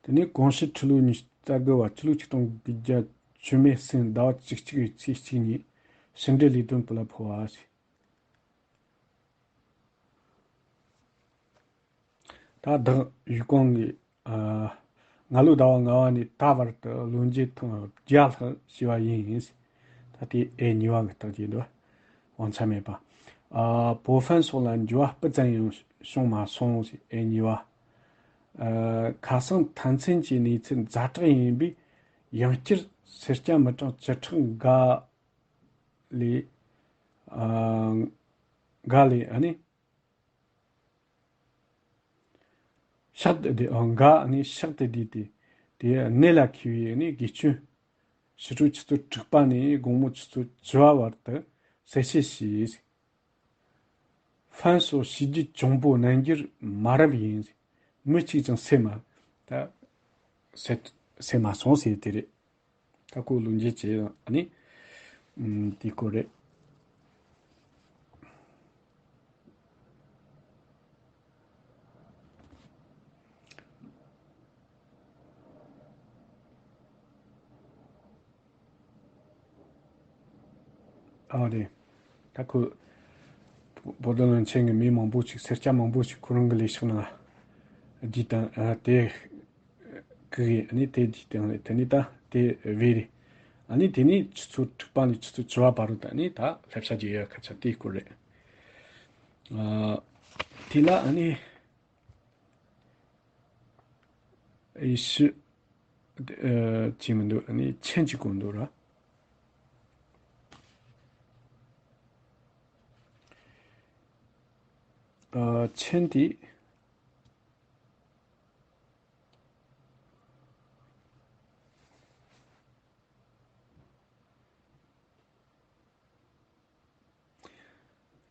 དེ་ནས་གོང་ཞུས་ཁྲི་ལོ་ཉི་ཤུ་རྩ་དགུ་བ་ཕྱི་ལོ་ཆིག་སྟོང་དགུ་བརྒྱ་བཅུ་མེད་གསུམ་ཟླ་བ་བཅུ་གཅིག་པའི་ཚེས་གཅིག་ཉིན་ཕྱི་འབྲེལ་ལས་དོན་པུ་ལ་ཕུལ་བ་ཞིག་ད་བདག་ཡུས་ཀང་གིས་ཨ་སྔ་ལོ་ཟླ་བ་ལྔ་བ་ནས་ད་བར་དུ་བློ་འགྱོད་ཐེངས་བརྒྱ་ལྷག་བྱས་པ་ཡིན། ད་ལྟའི་ཨེ་གཉིས་པ་གི་རྟགས་ཀྱི་འདུག་དབང་ཆ་མེད་པ། ཨ་བོད་ཕན་སོགས་ལ་འགྱུར་བ་སྤུ་ཙམ་ཡང་བྱུང་མ་སོང་། ཨེ་གཉིས་པ། ཨ་ཁ་སང་མཐའ་མཚན་གྱི་གནས་ཚུལ་ཛ་དྲག་ཡིན་པས་ཡང་བསྐྱར་སེར་སྐྱ་མི་གྲངས་བཅུ་ཕྲག་འགའ་ལས་ཨ་འགའ་ལས་ཨ་ནི་གཤེགས་ཏེ་བསྡད། ཨ་འགའ་ནི་གཤེགས་ཏེ་བསྡད་དེ། དེ་གནད་ལ་འཁེལ་བའི་ནི་དགེ་སྐྱོན། ཕྱི་དྲོ་ཆུ་ཚོད་དྲུག་པ་ནས་དགོང་མོ་ཆུ་ཚོད་བཅུ་པ་བར་དུ་གསལ་བཤད་བྱས། ཕན་སོགས་བྱས་རྗེས་གྱོང་པོ་རྣལ་འབྱོར་མ་རབས་ཡིན། མི་གཅིག་ཀྱང་བསད་མ། ད་བསད་བསད་མ་སོང་ཟེར་དེ་རེད། ད་ཁོ་ལོ་རྒྱུས་བྱས་ཨ་ནི་ཨམ་དེ་སྐོར་རེད། ཨ་རེད། ད་ཁོ་བོད་དོན་བློན་ཆེན་གྱི་མི་མང་པོ་ཞིག་སེར་སྐྱ་མང་པོ་ཞིག་ཁོ་རང་གི་ལས་ཤག་ནང་བསྡུས་དང་ཨ་དེ་གི་ཨ་ནི་དེ་བསྡུས་དང་དེ་ནི་ད་དེ་བས་རེད། ཨ་ནི་དེ་ནས་ཆུ་ཚོད་དྲུག་པ་ནས་ཆུ་ཚོད་བཅུ་པ་བར་དུ་ཨ་ནི་ད་བསླབ་བྱ་བྱེད་ཡ་ཁ་ཆ་དེའི་སྐོར་རེད། ཨ། དེ་ལ་ཨ་ནི་ཨེ་ཤི་ཨ་ཅི་མི་འདུག་ཨ་ནི་མཆན་གཅིག་གོ་འདུག་ར། ཨ། མཆན་དེ།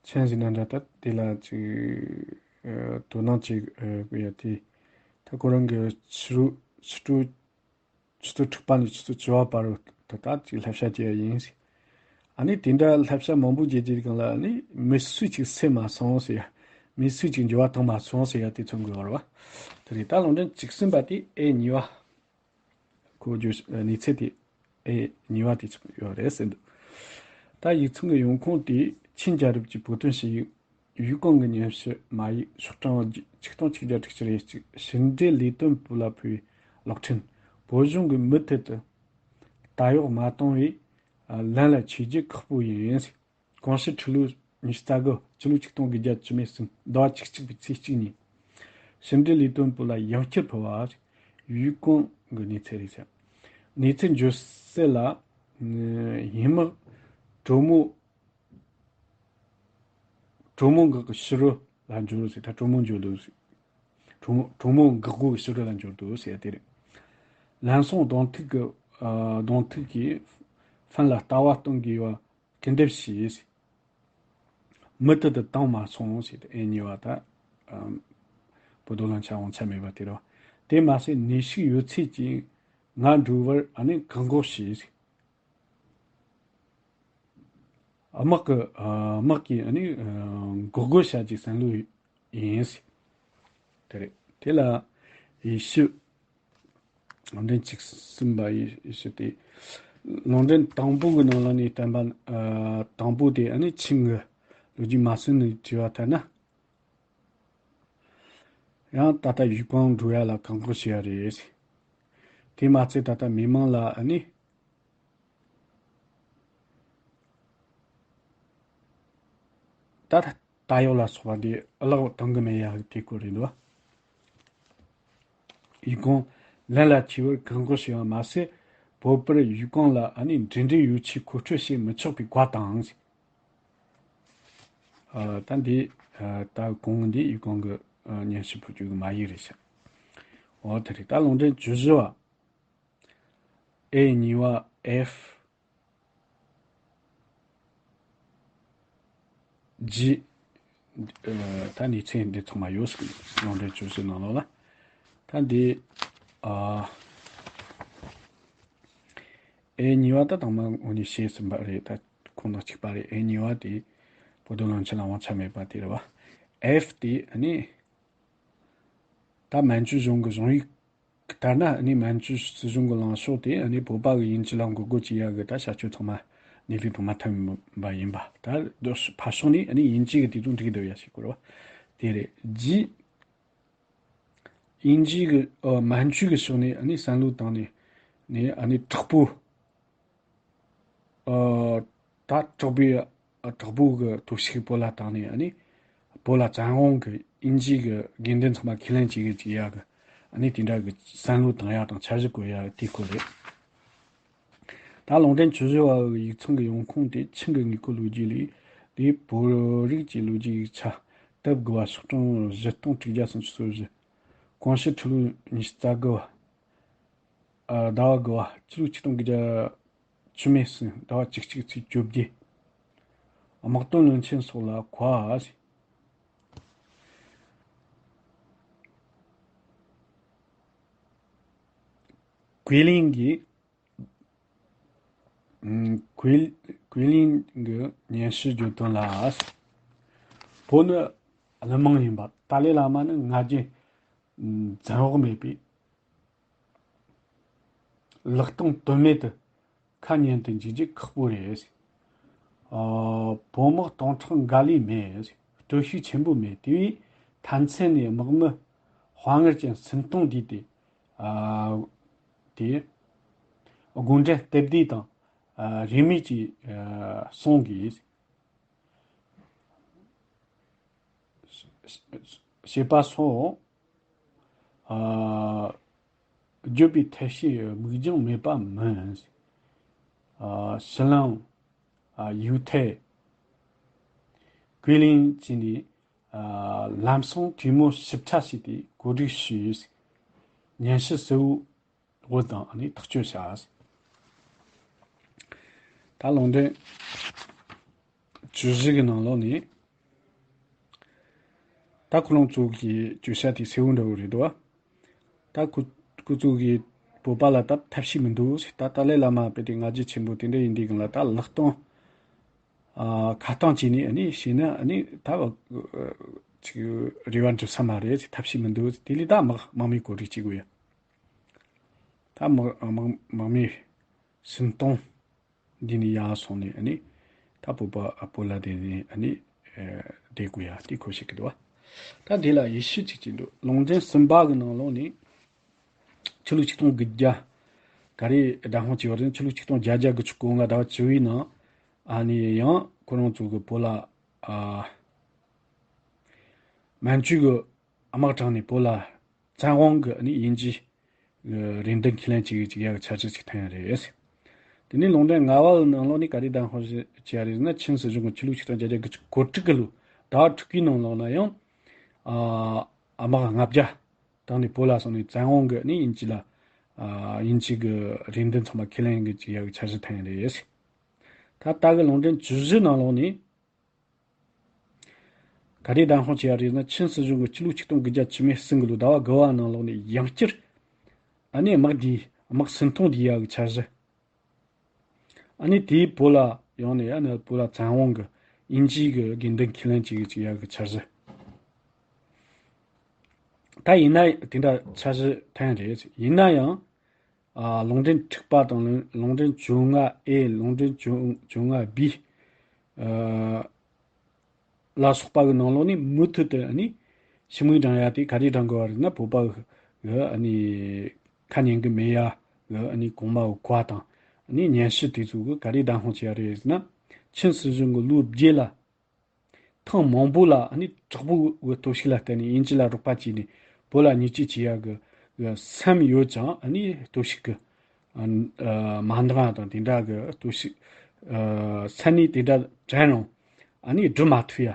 མཆན་ཟིན་ན་འདྲ་ད་དེ་ལ་ཅིག་ཨ། དོ་སྣང་ཅིག་ཨ། ཡ་དེ་ད་ཁོ་རང་གི་ཕྱི་རུ་ཕྱི་དྲོ་ཆུ་ཚོད་དྲུག་པ་ནས་ཆུ་ཚོད་བཅུ་པ་བར་དུ་ད་ཅིག་བསླབ་བྱ་བྱེད་ཡ་ཡིན། ཨ་ནི་དེ་འདྲ་བསླབ་བྱ་མང་པོ་བྱེད་རྒྱུའི་སྒང་ལ་ཨ་ནི་མི་སུ་ཅིག་སེམས་མ་སོང་ཟེར་ཡ། མི་སུ་ཅིག་འགྱུར་བ་བཏང་མ་སོང་ཟེར་ཡ་དེ་མཚོན་དགོས་པ་རེད་བ། དེ་རེད། ད་ལུང་འདྲེན་བཅུ་གསུམ་པ་དེ་ཨེ་གཉིས་པ། ཁོ་བརྗོད་གནས་ཚུལ་དེ་ཨེ་གཉིས་པ་དེ་ཚོ་ཡོད་རེད་ཟེར་འདུག་ད་ཡིག་ཚང་གི་ཡོང་ཁུངས་དེ་ཆིན་རྒྱལ་རབས་ཀྱི་བོད་དོན་ཞུ་ཡིག་ཡུས་ཀོང་གི་སྙན་ཞུ་མ་ཡིག་ཤོག་གྲངས་ཆིག་སྟོང་ཆིག་བརྒྱ་དྲུག་ཅུ་རེ་གཅིག་ཕྱི་འབྲེལ་ལས་དོན་པུ་ལ་ཕུལ་བའི་གློག་འཕྲིན། བོད་གཞུང་གི་མུ་མཐུད་དུ་ད་གཡོག་མ་གཏོང་བའི་ལན་ལ་ཆོས་རྒྱུད་ཁག་པོ་ཡིན། གོང་ཞུ་ཁྲི་ལོ་ཉི་ཤུ་རྩ་དགུ་ཕྱི་ལོ་ཆིག་སྟོང་དགུ་བརྒྱ་བཅུ་མེད་གསུམ་ཟླ་བ་བཅུ་གཅིག་པའི་ཚེས་གཅིག་ཉིན། ཕྱི་འབྲེལ་ལས་དོན་པུ་ལ་ཡང་བསྐྱར་ཕུལ་བ། ཡུས་ཀོང་གི་གནས་ཚུལ་རེད་ཟེར། གནས་ཚུལ་འབྱོར་གསལ་ལ། ཡིན་མོ། གྲོ་མོ། གྲོ་མོ་འགག་གི་ཕྱི་རོལ་ལ་འབྱོར་ཟེར། ད་གྲོ་མོ་འབྱོར་འདུག་ཟེར། གྲོ་མོ་གྲོ་མོ་འགག་སྒོ་གི་ཕྱི་རོལ་ལ་འབྱོར་འདུག་ཟེར་དེ་རེད། ལན་སོང་གདོང་ཐུག་གི་ཨ། གདོང་ཐུག་གིས་ཧྥན་ལ་ལྟ་བ་གཏོང་དགོས་པ་སྐུལ་འདེབས་བྱས། མུ་མཐུད་དུ་བཏང་མ་སོང་ཟེར་ཏེ་ཨེ་གཉིས་པ་ད་ཨམ། བོད་དོན་ལ་ཆ་འོང་ཆ་མེད་པ་དེ་རེད། དེ་མ་ཟད་ནུས་ཤུགས་ཡོད་ཚད་ཀྱིས་ང་འགྲོ་བར་ཨ་ནི་བཀག་འགོག་བྱས། དམག་གི་ཨ། དམག་གིས་ཨ་ནི་ཨ། འགོག་རྒོལ་བྱ་རྒྱུའི་བསམ་བློ་ཡིན། དེ་རེད། དེ་ལ་ཡེ་ཤུ། ལུང་འདྲེན་བཅུ་གསུམ་པ་ཡེ་ཤུ་དེ། ལུང་འདྲེན་དང་པོ་གི་ནང་ལ་ནས་བསྟན་པ་ཨ། དང་པོ་དེ་ཨ་ནི་ཆིང་གི་ལོ་རྒྱུས་མ་ཟིན་ནས་བྲིས་པ་ལྟར་ན། ཡང་ད་ལྟ་ཡུས་ཀོང་འགྲོ་ཡ་ལ་བཀག་འགོག་བྱས་ཡ་རེད། དེ་མ་ཚད་ད་ལྟ་མི་མང་ལ་ཨ་ནི། ད་ད་ཡོག་ལ་སོགས་པ་འདི་གླགས་བཏང་གི་མེད་ཡ་དེ་སྐོར་རེད་འདུག་ཡུས་ཀོང་ལན་ལ་ཆེ་བར་བཀག་འགོག་བྱས་པ་མ་ཟད། བོད་པར་ཡུས་ཀོང་ལ་ཨ་ནི་འབྲེལ་འདྲིས་ཡོད་ཆེད་མཁོ་སྤྲོད་བྱེད་མི་ཆོག་པའི་བཀའ་དང་། ཨ། ད་འདི་ཨ། ད་གོང་འདི་ཡུས་ཀོང་གི་ཨ། སྙན་ཞུ་ཕུལ་རྒྱུ་གི་མ་ཡིག་རེད་ཤག་འོ་དེ་རེད། ད་ལུང་འདྲེན་བཅུ་བཞི་བ། ཨེ་གཉིས་པ་ཨེཕ་ཇི། ཨ། ད་གནས་ཚུལ་འདི་ཚང་མ་ཡོད་ཟེར་གི་འདུག་ལུང་འདྲེན་བཅུ་བཞི་ནང་ལོགས་ལ། ད་འདི་ཨ། ཨེ་གཉིས་པ་ད་དང་མ་ངོ་ནས་བཤད་ཟིན་པ་རེད། ད་ཁོང་དང་གཅིག་པ་རེད། ཨེ་གཉིས་པ་དེ་བོད་དོན་ལམ་ཕྱོགས་ལ་དབང་ཆ་མེད་པ་དེ་རེད་བ། ཨེཕ་དེ་ཨ་ནི་ད་མན་ཇུ་གཞུང་གི་གཞུང་ཡིག་ལྟར་ན་ཨ་ནི་མན་ཇུ་སྲིད་གཞུང་གི་ལངས་ཕྱོགས་དེ་ཨ་ནི་བོད་པ་གི་དབྱིན་ཇི་ལ་འགོག་རྒོལ་བྱེད་ཡ་གི་ད་བྱ་སྤྱོད་ཚང་མ་གནས་ལུགས་དང་མ་མཐུན་པ་ཡིན་པ། ད་ཕར་ཕྱོགས་ནས་ཨ་ནི་དབྱིན་ཇི་གི་དེ་དང་འགྲིག་འདུག་ཡ་ཞིག་གོ་རེད་བ། དེ་རེད། ཇི། དབྱིན་ཇི་གི་ཨ། མན་ཇུ་གི་ཕྱོགས་ནས་ཨ་ནི་བསམ་བློ་བཏང་ནས་ནས་ཨ་ནི་དྲག་པོ། ཨ། ད་དྲག་པོའི་ཨ། དྲག་པོ་གི་སྟོབས་ཤུགས་བོད་ལ་བཏང་ནས་ཨ་ནི་བོད་ལ་བཙན་དབང་གི་དབྱིན་ཇི་གི་དགེ་འདུན་ཚང་མ་ཁས་ལེན་བྱེད་གི་བྱེད་ཡ་གི་ཨ་ནི་དེ་འདྲ་གི་བསམ་བློ་བཏང་ཡ་དང་འཆར་གཞི་བཀོད་ཡ་དེ་སྐོར་རེད། ད་ལུང་འདྲེན་བཅུ་བཞི་བ་གི་ཡིག་ཚང་གི་ཡོང་ཁུངས་དེ་ཆིང་གི་དངོས་པོ་ལོ་རྒྱུས་ལས། དེའི་བོད་རིགས་ཀྱི་ལོ་རྒྱུས་ཡིག་ཆ་དེབ་དགུ་བ་ཤོག་གྲངས་བཞི་སྟོང་དྲུག་བརྒྱ་སུམ་ཅུ་སོ་བཞི། གོང་ཞུ་ཁྲི་ལོ་ཉི་ཤུ་རྩ་དགུ་བ། ཨ། ཟླ་བ་དགུ་བ་ཕྱི་ལོ་ཆིག་སྟོང་དགུ་བརྒྱ་བཅུ་མེད་གསུམ་ཟླ་བ་བཅུ་གཅིག་ཚེས་བཅོ་བརྒྱད། དམག་དོན་བློན་ཆེན་སོགས་ལ་གོ་བ། ཀུའེ་ལིན་གྱིས། ཀུའེ་ཀུའེ་ལིན་གྱི་སྙན་ཞུ་བརྗོད་དོན་ལ། བོད་ནི་གླུ་མང་ཡིན་པ། ཏཱ་ལའི་བླ་མ་ནི་ང་རྒྱལ་འཛིན་འོག་མེད་པས། ལག་སྟོང་དོན་མེད་དུ་ཁ་ཉན་དུ་འཇུག་རྒྱུ་ཁག་པོ་རེད། ཨ། བོད་དམག་སྟོང་ཕྲག་འགའ་ལས་མེད། སྟོབས་ཤུགས་ཆེན་པོ་མེད། དེ་བས་མཐའ་མཚམས་ནས་དམག་མི་དཔའ་ངར་ཅན་སུམ་སྟོང་བསྡུས་ཏེ། ཨ། དེ་དགོན་འདྲེན་སྟབས་བདེ་དང་ ཨ་རིས་མེད་ཀྱིས་ཨ་གསུང་གིས། བྱེད་པ་སོགས། ཨ་བརྗོད་པའི་ཐབས་ཤེས་མིག་རྒྱང་མེད་པ་མིན། ཨ་ཕྱི་གླིང་། ཨ་ཡུ་ཐེ། ཀུའེ་ལིན་བཅས་ནས་ཨ་ལམ་སང་གྲོས་མོལ་ཞིབ་ཕྲ་བྱས་ཏེ་གོ་སྒྲིག་ཞུས། སྙན་ཞུ་གསལ་བོ་བོད་དང་ནི་ཐག་གཅོད་བྱ། ད་ལུང་འདྲེན་བཅུ་བཞི་གི་ནང་ལོགས་ནས། ད་ཁོ་རང་ཚོ་གི་བརྗོད་བྱ་དེ་གསལ་བོ་འདྲ་བོ་རེད་འདུག་བ། ད་ཁོ་ཁོ་ཚོ་གི་བོད་པ་ལ་ད་ཐབས་ཤེས་མི་འདུག་ད་ཏཱ་ལའི་བླ་མ་དཔེ་དེ་སྔ་རྗེས་ཆེན་པོ་དེ་འདྲ་ཡིན་དུས་གང་ལ་ད་ལག་སྟོང་ཨ་ཁ་གཏོང་བྱས་ནས་ཨ་ནི་བྱས་ན་ཨ་ནི་ད་ཅིག་རེ་བ་འགྲུབ་ས་མ་རེད། ཐབས་ཤེས་མི་འདུག་དེ་ལས་ད་དམག་དམག་མིའི་གོ་སྒྲིག་བྱེད་དགོས་ཡ། ད་དམག་དམག་དམག་མི་སུམ་སྟོང་འདི་ནས་ཡར་སོང་ནས་ཨ་ནི་ད་བོད་པ་ཨ་བོད་ལ་བསྡད་ནས་ཨ་ནི་ཨེ་བསྡད་དགོས་ཡ་དེ་ཁོ་ཤེས་ཀྱི་འདུག་བ། ད་དེ་ལ་ཡེ་ཤུ་གཅིག་གཅིག་འདུག་ལུང་འདྲེན་གསུམ་པ་གི་ནང་ལོགས་ནས་ཕྱི་ལོ་ཆིག་སྟོང་དགུ་བརྒྱ་ག་རེ་བདག་དབང་བྱས་པ་རེད། ཕྱི་ལོ་ཆིག་སྟོང་བརྒྱད་བརྒྱ་དགུ་བཅུ་གོ་ལྔ་ཟླ་བ་བཅུ་བའི་ནང་ཨ་ནི་ཡང་ཁོ་རང་ཚོ་གི་བོད་ལ་ཨ་མན་ཇུ་གི་དམག་དྲངས་ནས་བོད་ལ་བཙན་དབང་གི་ཨ་ནི་དབྱིན་ཇི་རེ་འདུན་ཁས་ལེན་བྱེད་ཀྱི་ཡག་འཆར་གཞི་ཅིག་འཐེན་ཡ་རེད། དེ་ནས་ལུང་འདྲེན་ལྔ་པ་ནང་ལོགས་ནས་ག་རེ་བདག་དབང་བྱས་ཡ་རེད་ཟེར་ན། ཆིན་སྲིད་གཞུང་གི་ཕྱི་ལོ་ཆིག་སྟོང་བརྒྱད་བརྒྱ་དགུ་བཅུ་གོ་དྲུག་གི་ལོ་ཟླ་བ་དྲུག་གི་ནང་ལོགས་ན་ཡང་ཨ་དམག་ལྔ་བརྒྱ་བཏང་ནས་བོད་ལ་སོང་ནས་བཙན་དབང་གི་ནས་དབྱིན་ཇི་ལ་ཨ་དབྱིན་ཇི་གི་རེ་འདུན་ཚང་མ་ཁས་ལེན་གྱི་ཡག་འཆར་གཞི་འཐེན་ཡ་རེད། ད་ལྟ་གི་ལུང་འདྲེན་བཅུ་བཞི་ནང་ལོགས་ནས། ག་རེ་བདག་དབང་བྱས་ཡ་རེད་ཟེར་ན། ཆིན་སྲིད་གཞུང་གི་ཕྱི་ལོ་ཆིག་སྟོང་དགུ་བརྒྱ་བཅུ་མེད་གསུམ་གི་ལོ་ཟླ་བ་དགུ་བ་ནང་ལོགས་ནས་ཡང་བསྐྱར་ཨ་ནི་དམག་འདི་དམག་སུམ་སྟོང་འདི་ཡག་གི་འཆར་གཞི། ཨ་ནི་དེའི་བོད་ལ་ཡོང་ནས་ཨ་ནི་བོད་ལ་བཙན་དབང་གི་དབྱིན་ཇིའི་གི་དགེ་འདུན་ཁས་ལེན་བྱེད་ཀྱི་ཅིག་ཡག་གི་འཆར་གཞི། ད་ཡིན་ན་དེ་འདྲ་འཆར་གཞི་འཐེན་རེད། ཡིན་ན་ཡང་ཨ་ལུང་འདྲེན་དྲུག་པ་དང་ལུང་ལུང་འདྲེན་བཅོ་ལྔ་ཨེ། ལུང་འདྲེན་བཅོ་བཅོ་ལྔ་བི་ཨ་ལ་སོགས་པ་གི་ནང་ལོགས་ནས་མུ་མཐུད་དུ་ཨ་ནི་ཞི་མོལ་བགྲང་ཡ་དེ་ག་རེ་བགྲང་དགོས་པ་རེད་ན། བོད་པ་གི་ཨ་ནི་ཁ་ཉན་གི་མེད་ཡ་གི་ཨ་ནི་གོང་མ་གི་བཀའ་དང་ཨ་ནི་སྙན་ཞུ་དེ་ཚོ་གི་ག་རེ་བདག་དབང་བྱས་ཡ་རེད་ཟེར་ན། ཆིན་སྲིད་གཞུང་གི་ལོ་བརྒྱད་ལ་ཐེངས་མང་པོ་ལ་ཨ་ནི་དྲག་པོའི་སྟོབས་ཤུགས་ལ་བརྟེན་ནས་དབྱིན་ཇི་ལ་རོགས་པ་བྱས་ནས་བོད་ལ་བརྙས་བཅོས་བྱེད་ཡ་གི་གི་སེམས་ཡོད་ཀྱང་ཨ་ནི་སྟོབས་ཤུགས་གི་ཨ་མ་འདང་དང་དེ་འདྲ་གི་སྟོབས་ཤུགས་ཨ་སེམས་ནས་དེ་འདྲ་དྲན་རུང་ཨ་ནི་སྒྲུབ་མ་ཐུབ་ཡ།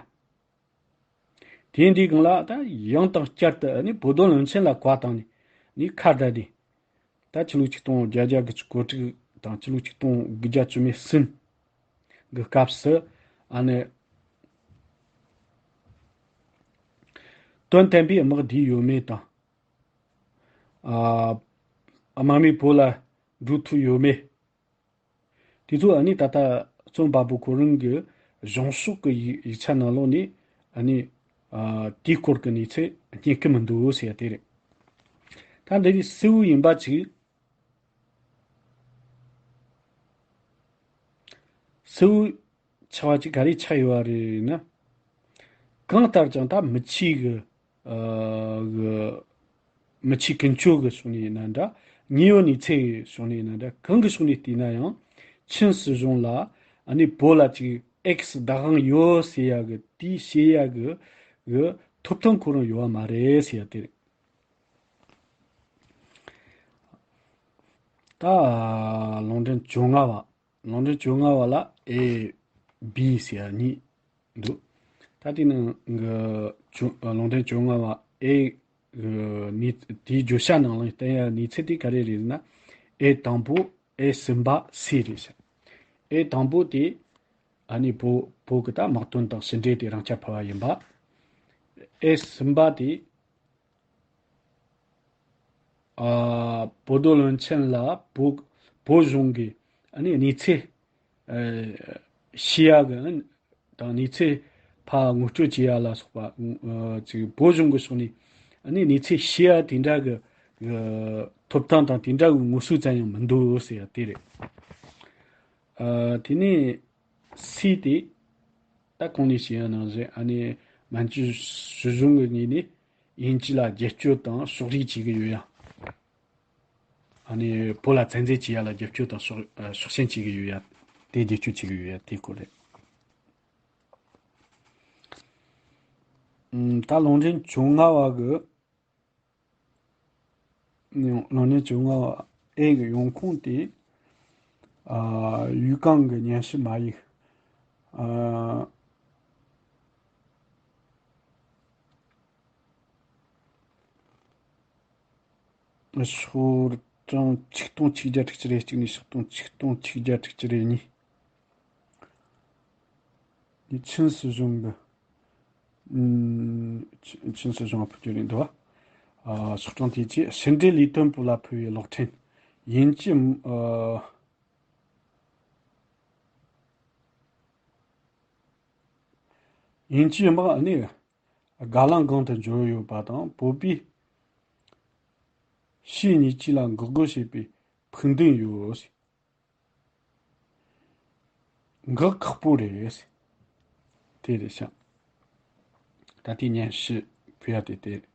དེ་འདྲའི་སྒང་ལ་ད་ཡང་དང་བསྐྱར་དུ་ཨ་ནི་བོད་དོན་བློན་ཆེན་ལ་བཀའ་བཏང་ནས་ནི་ཁ་བརྡ་དེ། ད་ཕྱི་ལོ་ཆིག་སྟོང་བརྒྱད་བརྒྱ་དགུ་བཅུ་གོ་དྲུག་དང་ཕྱི་ལོ་ཆིག་སྟོང་དགུ་བརྒྱ་བཅུ་མེད་གསུམ་གི་སྐབས་སུ་ཨ་ནི་དོན་དམ་པའི་དམག་བསྡུས་ཡོད་མེད་དང་། ཨ་དམག་མི་བོད་ལ་འགྲོ་ཐུབ་ཡོད་མེད། དེ་ཚོ་ཨ་ནི་ད་ལྟ་རྩོམ་པ་པོ་ཁོ་རང་གི་གཞུང་ཕྱོགས་ཀྱི་ཡིག་ཡིག་ཆ་ནང་ལོགས་ནས་ཨ་ནི་ཨ་དེའི་སྐོར་གྱི་གནས་ཚུལ་རྙེད་ཀྱི་མི་འདུག་ཟེར་ཡ་དེ་རེད། ད་འདི་ནི་གསལ་བོ་ཡིན་པ་ཅིག་གསལ་བོ་ཆགས་པ་ཅིག་ག་རེ་ཆགས་ཡོད་པ་རེད་ན། གང་ལྟར་ཀྱང་ད་མི་ཆོས་ཀྱི་ཨ་གི་མི་ཆོས་ཀུན་སྤྱོད་ཀྱི་ཕྱོགས་ནས་ཡིན་ན་འདྲ། དངོས་ཡོད་གནས་ཚུལ་གྱི་ཕྱོགས་ནས་ཡིན་ན་འདྲ། གང་གི་ཕྱོགས་ནས་བལྟས་ན་ཡང་ཆིན་སྲིད་གཞུང་ལ་ཨ་ནི་བོད་ལ་ཅིག་ཨེག་སི་བདག་དབང་ཡོད་ཟེར་ཡ་གི་དེའི་བཤད་ཡ་གི་གི་ཐོབ་ཐང་ཁོ་རང་ཡོད་པ་མ་རེད་ཟེར་ཡ་དེ་རེད། ད་ལུང་འདྲེན་བཅོ་ལྔ་བ། ལུང་འདྲེན་བཅོ་ལྔ་བ་ལ་ཨེ་བི་ཟེར་ཡ་གཉིས་འདུག་ད་དེ་ནང་གི་བཅོ་ལུང་འདྲེན་བཅོ་ལྔ་བ་ཨེ་གི་ནི་དེའི་བརྗོད་བྱ་ནང་ལ་བསྟན་ཡ་གནས་ཚུལ་དེ་ག་རེ་རེད་ན། ཨེ་དང་པོ་ཨེ་གསུམ་པ་སི་རེད་ཟེར། ཨེ་དང་པོ་དེ་ཨ་ནི་བོད་བོད་གི་ད་དམག་དོན་དང་ཕྱི་འབྲེལ་དེ་རང་རྐྱ་འཕར་བ་ཡིན་པ། ཨེ་གསུམ་པ་དེ་ཨ་བོད་དོན་བློན་ཆེན་ལ་བོད་བོད་གཞུང་གི་ཨ་ནི་གནས་ཚུལ་ཨ་ཤེས་ཡ་གི་དང་གནས་ཚུལ་ཕར་ངོ་སྤྲོད་བྱེད་ཡ་ལ་སོགས་པ་ཨ་ཅིག་བོད་གཞུང་གི་ཕྱོགས་ནས་ཨ་ནི་གནས་ཚུལ་ཤེས་ཡ་དེ་འདྲ་གི་གི་ཐོབ་ཐང་དང་དེ་འདྲ་གི་ངོ་སོ་ཙམ་ཡང་མི་འདུག་ཟེར་ཡ་དེ་རེད། ཨ་དེ་ནས་སི་དེ་ད་གོང་ནས་བཤད་ཡ་ནང་བཞིན་ཨ་ནི་མན་ཇུ་སྲིད་གཞུང་གི་ངོས་ནས་དབྱིན་ཇི་ལ་རྒྱབ་སྐྱོར་དང་ཕྱོགས་རིས་བྱེད་ཀྱི་ཡོད་ཡ། ཨ་ནི་བོད་ལ་བཙན་འཛུལ་བྱེད་ཡ་ལ་རྒྱབ་སྐྱོར་དང་ཕྱོགས་ཨ་ཕྱོགས་ཞེན་བྱེད་ཀྱི་ཡོད་ཡ། དེ་བེད་སྤྱོད་བྱེད་ཀྱི་ཡོད་ཡ་དེའི་སྐོར་རེད། ཨུམ། ད་ལུང་འདྲེན་བཅོ་ལྔ་བ་གི། ལུང་འདྲེན་བཅོ་ལྔ་བ་ཨེ་གི་ཡོང་ཁུངས་དེ། ཨ། ཡུས་ཀང་གི་སྙན་ཞུ་མ་ཡིག་ཨ། ཕྱོགས་གྲངས་ཆིག་སྟོང་ཆིག་བརྒྱ་དྲུག་ཅུ་རེ་གཅིག་ནས་ཕྱོགས་གྲངས་ཆིག་སྟོང་ཆིག་བརྒྱ་དྲུག་ཅུ་རེ་གཉིས། ནི་ཆིན་སྲིད་གཞུང་གི། ཨུམ། ཆིན་སྲིད་གཞུང་ཕུད་རྒྱུ་རེད་འདུག་ཨ། ཕྱོགས་གྲངས་དེ་ཆེ་ཕྱི་འབྲེལ་ལས་དོན་པུའུ་ལ་ཕུལ་བའི་གློག་འཕྲིན། དབྱིན་ཇི། ཨ། དབྱིན་ཇིའི་དམག་ནི་དགའ་ལང་སྒང་དུ་འབྱོར་ཡོད་པ་དང་། བོད་པས་ཕྱི་ཉེས་ཅན་ལ་འགོག་རྒོལ་བྱེད་པའི་ཕུགས་འདུན་ཡོད། འགག་ཁག་པོ་རེད། དེ་རེད་ཤག་ད་ལྟའི་སྙན་ཞུ་ཕུལ་ཡ་དེ་དེ་རེད།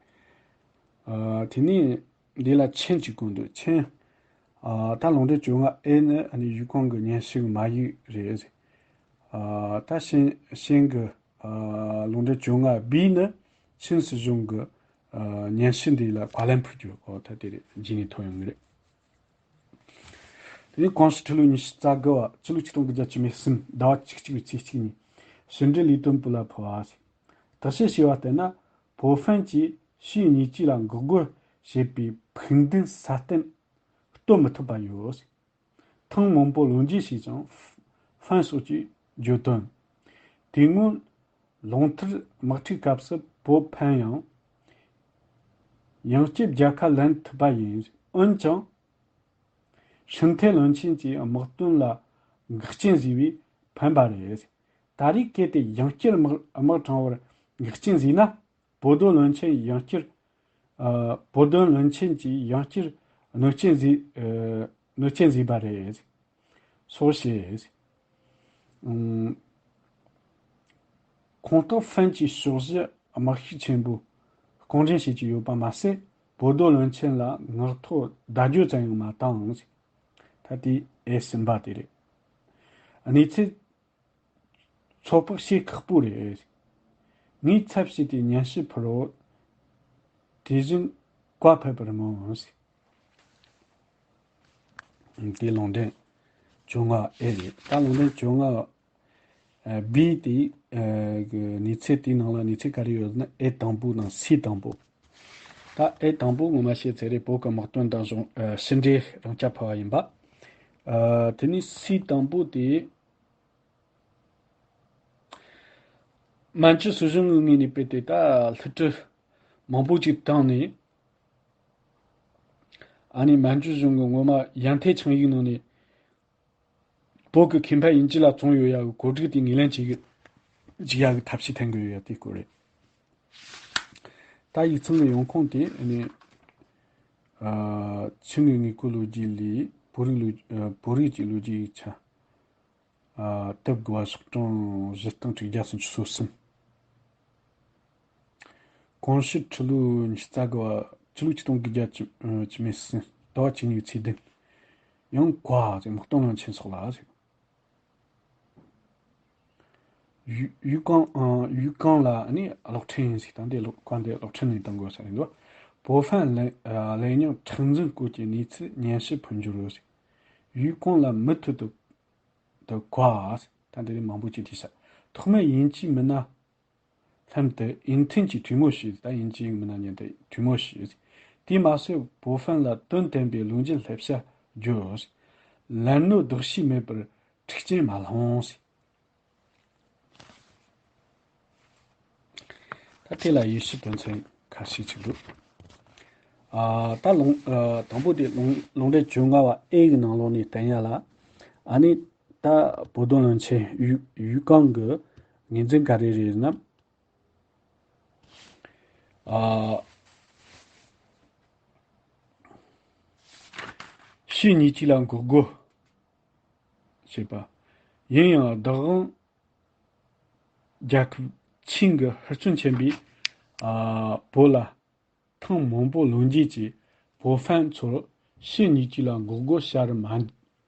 ཨ། དེ་ནས་འདི་ལ་མཆན་གཅིག་བཀོད་འདུག་མཆན། ཨ། ད་ལུང་འདྲེན་བཅོ་ལྔ་ཨེ་ནི་ཨ་ནི་ཡུས་ཀང་གི་སྙན་ཞུ་གི་མ་ཡིག་རེད། ཨ། ད་ཤན་ཤན་གི། ཨ། ལུང་འདྲེན་བཅོ་ལྔ་བི་ནི་ཆིན་སྲིད་གཞུང་གི། ཨ། སྙན་ཞུ་འདི་ལ་བཀའ་ལན་ཕུལ་རྒྱུ། ཨོ། ད་དེ་རེད། རྗེས་ནས་ཐོན་ཡོང་གི་རེད། དེ་ནས་གོང་ཞུས་ཁྲི་ལོ་ཉི་ཤུ་རྩ་དགུ་བ་ཕྱི་ལོ་ཆིག་སྟོང་དགུ་བརྒྱ་བཅུ་མེད་གསུམ་ཟླ་བ་བཅུ་གཅིག་པའི་ཚེས་གཅིག་ཉིན་ཕྱི་འབྲེལ་ལས་དོན་པུའུ་ལ་ཕུལ་བ། དག་བཤེར་བྱས་པ་ལྟར་ན། བོད་ཧྥན་གྱིས་ཕྱིའི་ཉེས་ཅན་ལ་འགོག་རྒོལ་བྱེད་པའི་ཕུགས་འདུན་སྲ་བརྟན་གཏོད་མི་ཐུབ་པ་ཡོད། ཐེངས་མང་པོ་ལོ་འགྱེད་བྱས་ཀྱང་ཧྥན་སོགས་ཀྱིས་བརྗོད་དོན། དེ་སྔོན་ལོང་ཐུར་དམག་འཁྲུག་སྐབས་སུ་བོད་ཕན་ཡང་ཡང་བསྐྱར་རྒྱལ་ཁ་ལེན་ཐུབ་པ་ཡིན། འོན་ཀྱང་། ཧྲིན་ཐེ་བློན་ཆེན་གྱིས་དམག་དོན་ལ་འགག་རྐྱེན་བཟོས་པས་ཕན་པ་རེད། ད་རེས་གལ་ཏེ་ཡང་བསྐྱར་དམག་དམག་དྲངས་པར་འགག་རྐྱེན་བཟོས་ན། བོད་དོན་བློན་ཆེན་ཡང་བསྐྱར། ཨ། བོད་དོན་བློན་ཆེན་གྱིས་ཡང་བསྐྱར་གནོད་སྐྱོན་བཟོས། ཨ། གནོད་སྐྱོན་བཟོས་པ་རེད། སོགས་བཤད། ཨང་། ཁོངས་གཏོགས་ཧྥན་གྱི་ཕྱོགས་བཞི་དམག་ཤུགས་ཆེན་པོས་དཀོན་འགྲན་བྱེད་ཀྱི་ཡོད་པ་མ་ཟད། བོད་དོན་བློན་ཆེན་ལ་ངག་ཐོག་བརྡ་བརྒྱུད་ཙམ་ཡང་མ་བཏང་། ད་ལྟའི་ཨེ་ཟིན་པ་དེ་རེད། གནས་ཚུལ་ཚོད་དཔག་བྱེད་ཁག་པོ་རེད། ངས་ཚབ་བྱས་ཏེ་སྙན་ཞུ་ཕུལ་རོགས། དེ་བཞིན་བཀའ་ཕེབས་པར་སྨོན། དེ་ལུང་འདྲེན་བཅོ་ལྔ་ཨེ་རེད། ད་ལུང་འདྲེན་བཅོ་ལྔ་ཨ། བི་དེ། ཨ། གི་གནས་ཚུལ་དེའི་ནང་ལ་གནས་ཚུལ་ག་རེ་ཡོད་ཟེར་ན། ཨེ་དང་པོ་དང་སི་དང་པོ། ད་ཨེ་དང་པོ་ངོ་མ་བཤད་ཚེ་རེད། བོད་ཀྱི་དམག་དོན་དང་གཞུང་། ཨ། ཕྱི་འབྲེལ་རང་རྐྱ་འཕར་བ་ཡིན་པ། ཨ། དེ་ནས་སི་དང་པོ་དེ། མན་ཇུ་སྲིད་གཞུང་གི་ངོས་ནས་དཔེ་དེ་ད་སླུ་བྲིད་མང་པོ་ཅིག་བཏང་ནས། ཨ་ནི་མན་ཇུ་གཞུང་གི་ངོ་མ་ཡན་ཐེ་ཆིངས་ཡིག་ནང་ནས་བོད་ཀྱི་ཁེ་ཕན་དབྱིན་ཇི་ལ་བཙོང་ཡོད་ཡག་གི་གོ་སྒྲིག་དེ་ངོས་ལེན་བྱེད་ཀྱི་བྱེད་ཡག་གི་ཐབས་ཤེས་འཐེན་གྱི་ཡོད་ཡ་དེའི་སྐོར་རེད། ད་ཡིག་ཚང་གི་ཡོང་ཁུངས་དེ་ཨ་ནི། ཨ། ཆིང་གི་དངོས་པོའི་ལོ་རྒྱུས་ལས་བོད་རིགས་ལོ། ཨ། བོད་རིགས་ཀྱི་ལོ་རྒྱུས་ཡིག་ཆ། ཨ། དེབ་དགུ་པ་ཤོག་གྲངས་བཞི་སྟོང་དྲུག་བརྒྱ་སུམ་ཅུ་སོ་གསུམ། གོང་ཞུས་ཁྲི་ལོ་ཉི་ཤུ་རྩ་དགུ་བ་ཕྱི་ལོ་ཆིག་སྟོང་དགུ་བརྒྱ་བཅུ། ཨ། བཅུ་མེད་གསུམ་ཟླ་བ་བཅུ་གཉིས་པའི་ཚེས་བདུན། ཡང་བཀའ་ཟེར། དམག་དོན་བློན་ཆེན་སོགས་ལ་ཟེར། ཡུས་ཡུས་ཀང་། ཨ། ཡུས་ཀང་ལ་ནི་གློག་འཕྲིན་ཟེར། ད་འདི་གློག་བཀའ་འདི་གློག་འཕྲིན་ནས་གཏོང་དགོས་ས་རེད་འདུག་བོད་ཧྥན་ལན། ཨ། ལན་རྙིང་མཁྲེགས་འཛིན་སྐོར་གྱི་གནས་ཚུལ་སྙན་ཞུ་ཕུལ་རྒྱུར་ཟེར། ཡུས་ཀང་ལ་མུ་མཐུད་དུ་དུ་བཀའ། ད་འདི་ནས་མང་པོ་ཅིག་བྲིས་ས། ཐོག་མར་དབྱིན་ཇིའི་མི་སྣ་ལྷན་དུ་ཨིན་ཐུན་གྱིས་གྲོས་མོལ་ཞུས། ད་དབྱིན་ཇིའི་མི་སྣ་མཉམ་དུ་གྲོས་མོལ་ཞུས། དེས་མ་ཟད་བོད་ཧྥན་ལ་དོན་དམ་པའི་ལོ་རྒྱུས་བསླབ་བྱ་བརྒྱུད། ལན་གནོད་ལྡོག་ཤེས་མེད་པར་འཁྲུག་རྐྱེན་མ་སློང་ཟེར། ད་དེ་ལ་ཡེ་ཤུ་དོན་ཚན་ཁ་ཤས་ཅིག་འདུག་ཨ། ད་ལུང་། ཨ། དང་པོ་དེ་ལུང་ལུང་འདྲེན་བཅོ་ལྔ་བ་ཨེ་གི་ནང་ལོགས་ནས་བསྟན་ཡ་ལ། ཨ་ནི་ད་བོད་དོན་བློན་ཆེན་ཡུས་ཡུས་ཀང་གི་ངོས་འཛིན་ག་རེ་རེད་ན། ཨ། ཕྱིའི་ཉེས་ཅན་ལ་འགོག་རྒོལ་བྱེད་པ། ཡིན་ཡང་བདག་དབང་རྒྱལ་ཁབ་ཆིན་གྱི་ཧུར་བརྩོན་ཆེན་པོས། ཨ། བོད་ལ་ཐེངས་མང་པོ་ལོ་འགྱེད་ཀྱིས་བོད་ཧྥན་ཚོར་ཕྱིའི་ཉེས་ཅན་ལ་འགོག་རྒོལ་བྱ་རུ་མ་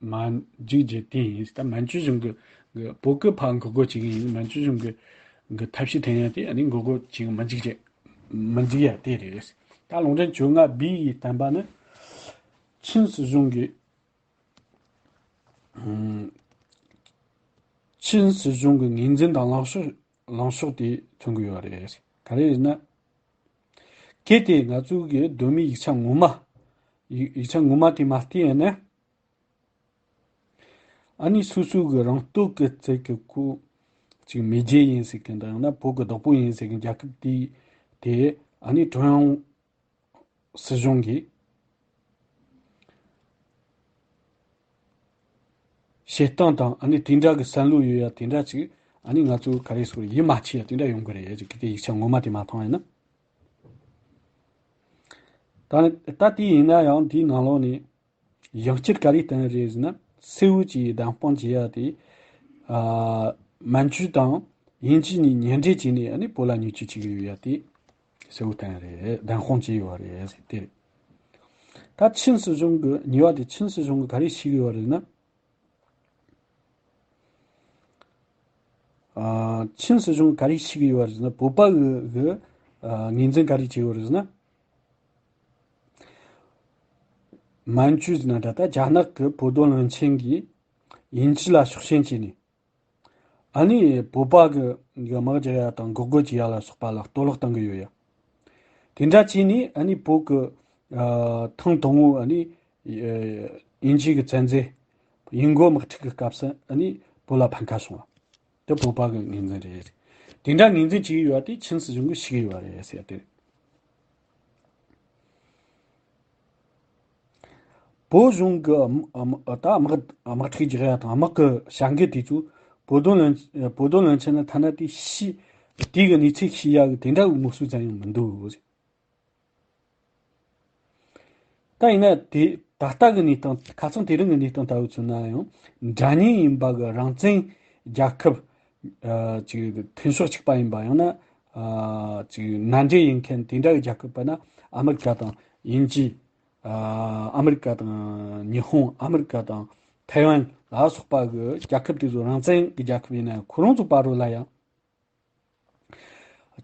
མ་འཇིག་རྒྱུ་དེ་ཡིན། ད་མན་ཇུ་གཞུང་གི་གི་བོད་གི་ཕར་འགོག་རྒོལ་བྱེད་ཀྱི་ཡིན། མན་ཇུ་གཞུང་གི་གི་ཐབས་ཤེས་འཐེན་ཡ་དེ་ཨ་ནི་འགོག་རྒོལ་བྱེད་མི་འཇིག་རྒྱུ་མི་འཇིག་ཡ་དེ་རེད། ད་ལུང་ཕྲན་བཅོ་ལྔ་བི་ཡི་བསྟན་པ་ནི་ཆིན་སྲིད་གཞུང་གི་ཨམ། ཆིན་སྲིད་གཞུང་གི་ངོས་འཛིན་དང་ལངས་ཕྱོགས་ལངས་ཕྱོགས་དེ་མཚོན་གྱི་ཡོད་རེད། ག་རེ་ཡིན་ན། གལ་ཏེ་ང་ཚོ་གི་གདོད་མའི་ཡིག་ཆ་ངོ་མ། ཡིག་ཡིག་ཆ་ངོ་མ་དེ་མ་བལྟས་ཡིན་ན། ཨ་ནི་སོ་སོ་གི་རང་སྟོབས་ཀྱི་རྩལ་གྱི་སྒོ་ཅིག་མེས་རྒྱལ་ཡིན་ཟེར་གི་འདྲ་ཡང་ན་བོད་ཀྱི་བདག་པོ་ཡིན་ཟེར་གི་རྒྱལ་ཁབ་དེ་དེ་ཨ་ནི་ཀྲུང་དབྱང་སྲིད་གཞུང་གིས་བྱེད་སྟངས་དང་ཨ་ནི་དེ་འདྲ་གི་བསམ་བློ་ཡོད་ཡ་དེ་འདྲ་ཅིག་ཨ་ནི་ང་ཚོ་ག་རེ་ཟེར་ཡིད་མ་ཆེས་ཡ་དེ་འདྲ་ཡོང་གི་རེད། ཅིག་གི་དེ་ཡིག་ཆ་ངོ་མ་དེ་མ་མཐོང་ཡིན་ན། ད་ད་དེ་ཡིན་ན་ཡང་དེའི་ནང་ལོགས་ནས་ཡང་བསྐྱར་ག་རེ་བསྟན་རེད་ཟེར་ན། གསལ་བོ་ཅིག་བདམས་དཔང་བྱེད་ཡ་དེ། ཨ། མན་ཇུ་དང་དབྱིན་ཇི་གཉིས་མཉམ་འབྲེལ་བྱས་ནས་ཨ་ནི་བོད་ལ་བརྙས་བཅོས་བྱེད་ཀྱི་ཡོད་ཡ་དེ་གསལ་བོ་བསྟན་རེད། བདམས་དཔང་བྱས་ཡོད་རེད་ཟེར་དེ་རེད། ད་ཆིན་སྲིད་གཞུང་གི་ཉེས་པ་དེ་ཆིན་སྲིད་གཞུང་གིས་ག་རེ་བྱེད་ཀྱི་ཡོད་རེད་ན། ཨ། ཆིན་སྲིད་གཞུང་གིས་ག་རེ་བྱེད་ཀྱི་ཡོད་རེད་ཟེར་ན། བོད་པ་གི་གི་ཨ། ངོས་འཛིན་ག་རེ་བྱེད་ཡོད་རེད་ཟེར་ན། མན་ཇུ་ཟེར་ན་འདྲ། ད་རྒྱ་ནག་གི་བོད་དོན་བློན་ཆེན་གྱིས་དབྱིན་ཇི་ལ་ཕྱོགས་ཞེན་བྱས་ནས། ཨ་ནི་བོད་པ་གི་གི་དམག་རྒྱག་ཡ་དང་འགོག་རྒོལ་བྱེད་ཡ་ལ་སོགས་པ་ལ་གཏོར་བརླག་གཏང་གི་ཡོད་ཡ། དེ་འདྲ་བྱས་ནས་ཨ་ནི་བོད་གི་ཨ། ཐེངས་དང་པོ་ཨ་ནི་ཨ། དབྱིན་ཇི་གི་བཙན་འཛུལ་ཡིན་གོ་དམག་འཁྲུག་གི་སྐབས་སུ་ཨ་ནི་བོད་ལ་ཕན་ཁ་བྱུང་བ། དེ་བོད་པ་གི་ངོས་འཛིན་རེད། དེ་འདྲ་ངོས་འཛིན་བྱེད་ཀྱི་ཡོད་པ་དེ་ཆིན་སྲིད་གཞུང་གིས་ཤེས་ཀྱི་ཡོད་པ་རེད་ཟེར་ཏེ། བོད་གཞུང་གི་དམག་ད་དམག་དམག་འཁྲུག་རྒྱག་ཡ་དང་དམག་གི་བྱ་འགུལ་དེ་ཚོ་བོད་དོན་བློན་བོད་དོན་བློན་ཆེན་ལ་ཐ་ན་དེ་ཤེས། དེ་གི་གནས་ཚུལ་ཤེས་ཡ་གི་དེ་འདྲ་གི་མུ་སུ་ཙམ་ཡང་མི་འདུག་ཟེར། ད་ཡིན་ན་དེ་ད་ལྟ་གི་གནས་སྟངས། ཁ་སང་དེ་རིང་གི་གནས་སྟངས་ལྟ་བུ་མཚོན་ན་ཡང་། འདྲ་མཉམ་ཡིན་པ་གི་རང་བཙན་རྒྱལ་ཁབ་ཨ། ཅིག་མཐུན་ཕྱོགས་གཅིག་པ་ཡིན་པ། ཡང་ན་ཨ། ཅིག་མནའ་འབྲེལ་ཡིན་མཁན་དེ་འདྲ་གི་རྒྱལ་ཁབ་པ་ན་ཨ་མི་རི་ཀ་དང་དབྱིན་ཇི། ཨ། ཨ་མི་རི་ཀ་དང་ཉི་ཧོང་། ཨ་མི་རི་ཀ་དང་ཐའེ་ཝན་ལ་སོགས་པ་གི་རྒྱལ་ཁབ་དེ་ཚོ་རང་བཙན་གི་རྒྱལ་ཁབ་ཡིན་ན་ཡང་། ཁོ་རང་ཚོ་བར་རུ་ལ་ཡང་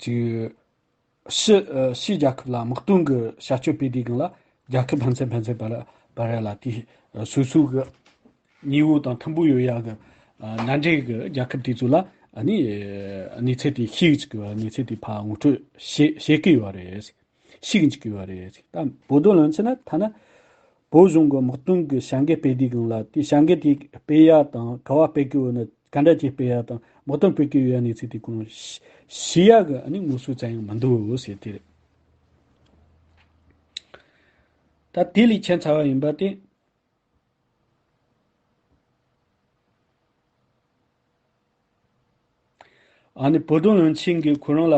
ཅིག་ཕྱི་ཕྱི་རྒྱལ་ཁབ་ལ་དམག་དོན་གྱི་བྱ་སྤྱོད་སྤེལ་དུས་སྒང་ལ། རྒྱལ་ཁབ་ཕན་ཚུན་ཕན་ཚུན་བར་བར་ལ་དེ་སོ་སོ་གི་ཉེ་བོ་དང་མཐུན་པོ་ཡོད་ཡག་གི་མནའ་འབྲེལ་གྱི་རྒྱལ་ཁབ་དེ་ཚོ་ལ་ཨ་ནི་གནས་ཚུལ་དེ་ཤེས་ཀྱི་ཡོད། གནས་ཚུལ་དེ་ཕར་ངོ་སྤྲོད་བྱེད་བྱེད་ཀྱི་ཡོད་རེད། ཤེས་ཀྱི་ཡོད་རེད། ད་བོད་དོན་བློན་ཆེན་ན་ཐ་ན་བོད་གཞུང་གི་དམག་དོན་གྱི་བྱ་འགུལ་སྤེལ་དུས་སྒང་ལ། དེ་བྱ་འགུལ་དེ་སྤེལ་ཡ་དང་། ག་བ་སྤེལ་གི་ཡོད་ན། ག་འདྲ་ཅིག་སྤེལ་ཡ་དང་། དམག་དོན་སྤེལ་གི་ཡོད་ཡ་གནས་ཚུལ་དེ་ཁོང་ཤེས་ཡ་གི་ཨ་ནི་མུ་སུ་ཙམ་ཡང་མི་འདུག་ཟེར་དེ་རེད། ད་དེ་ལས་ཁྱད་མཚར་བ་ཡིན་པ་དེ། ཨ་ནི་བོད་དོན་བློན་ཆེན་གྱིས་ཁོ་རང་ལ་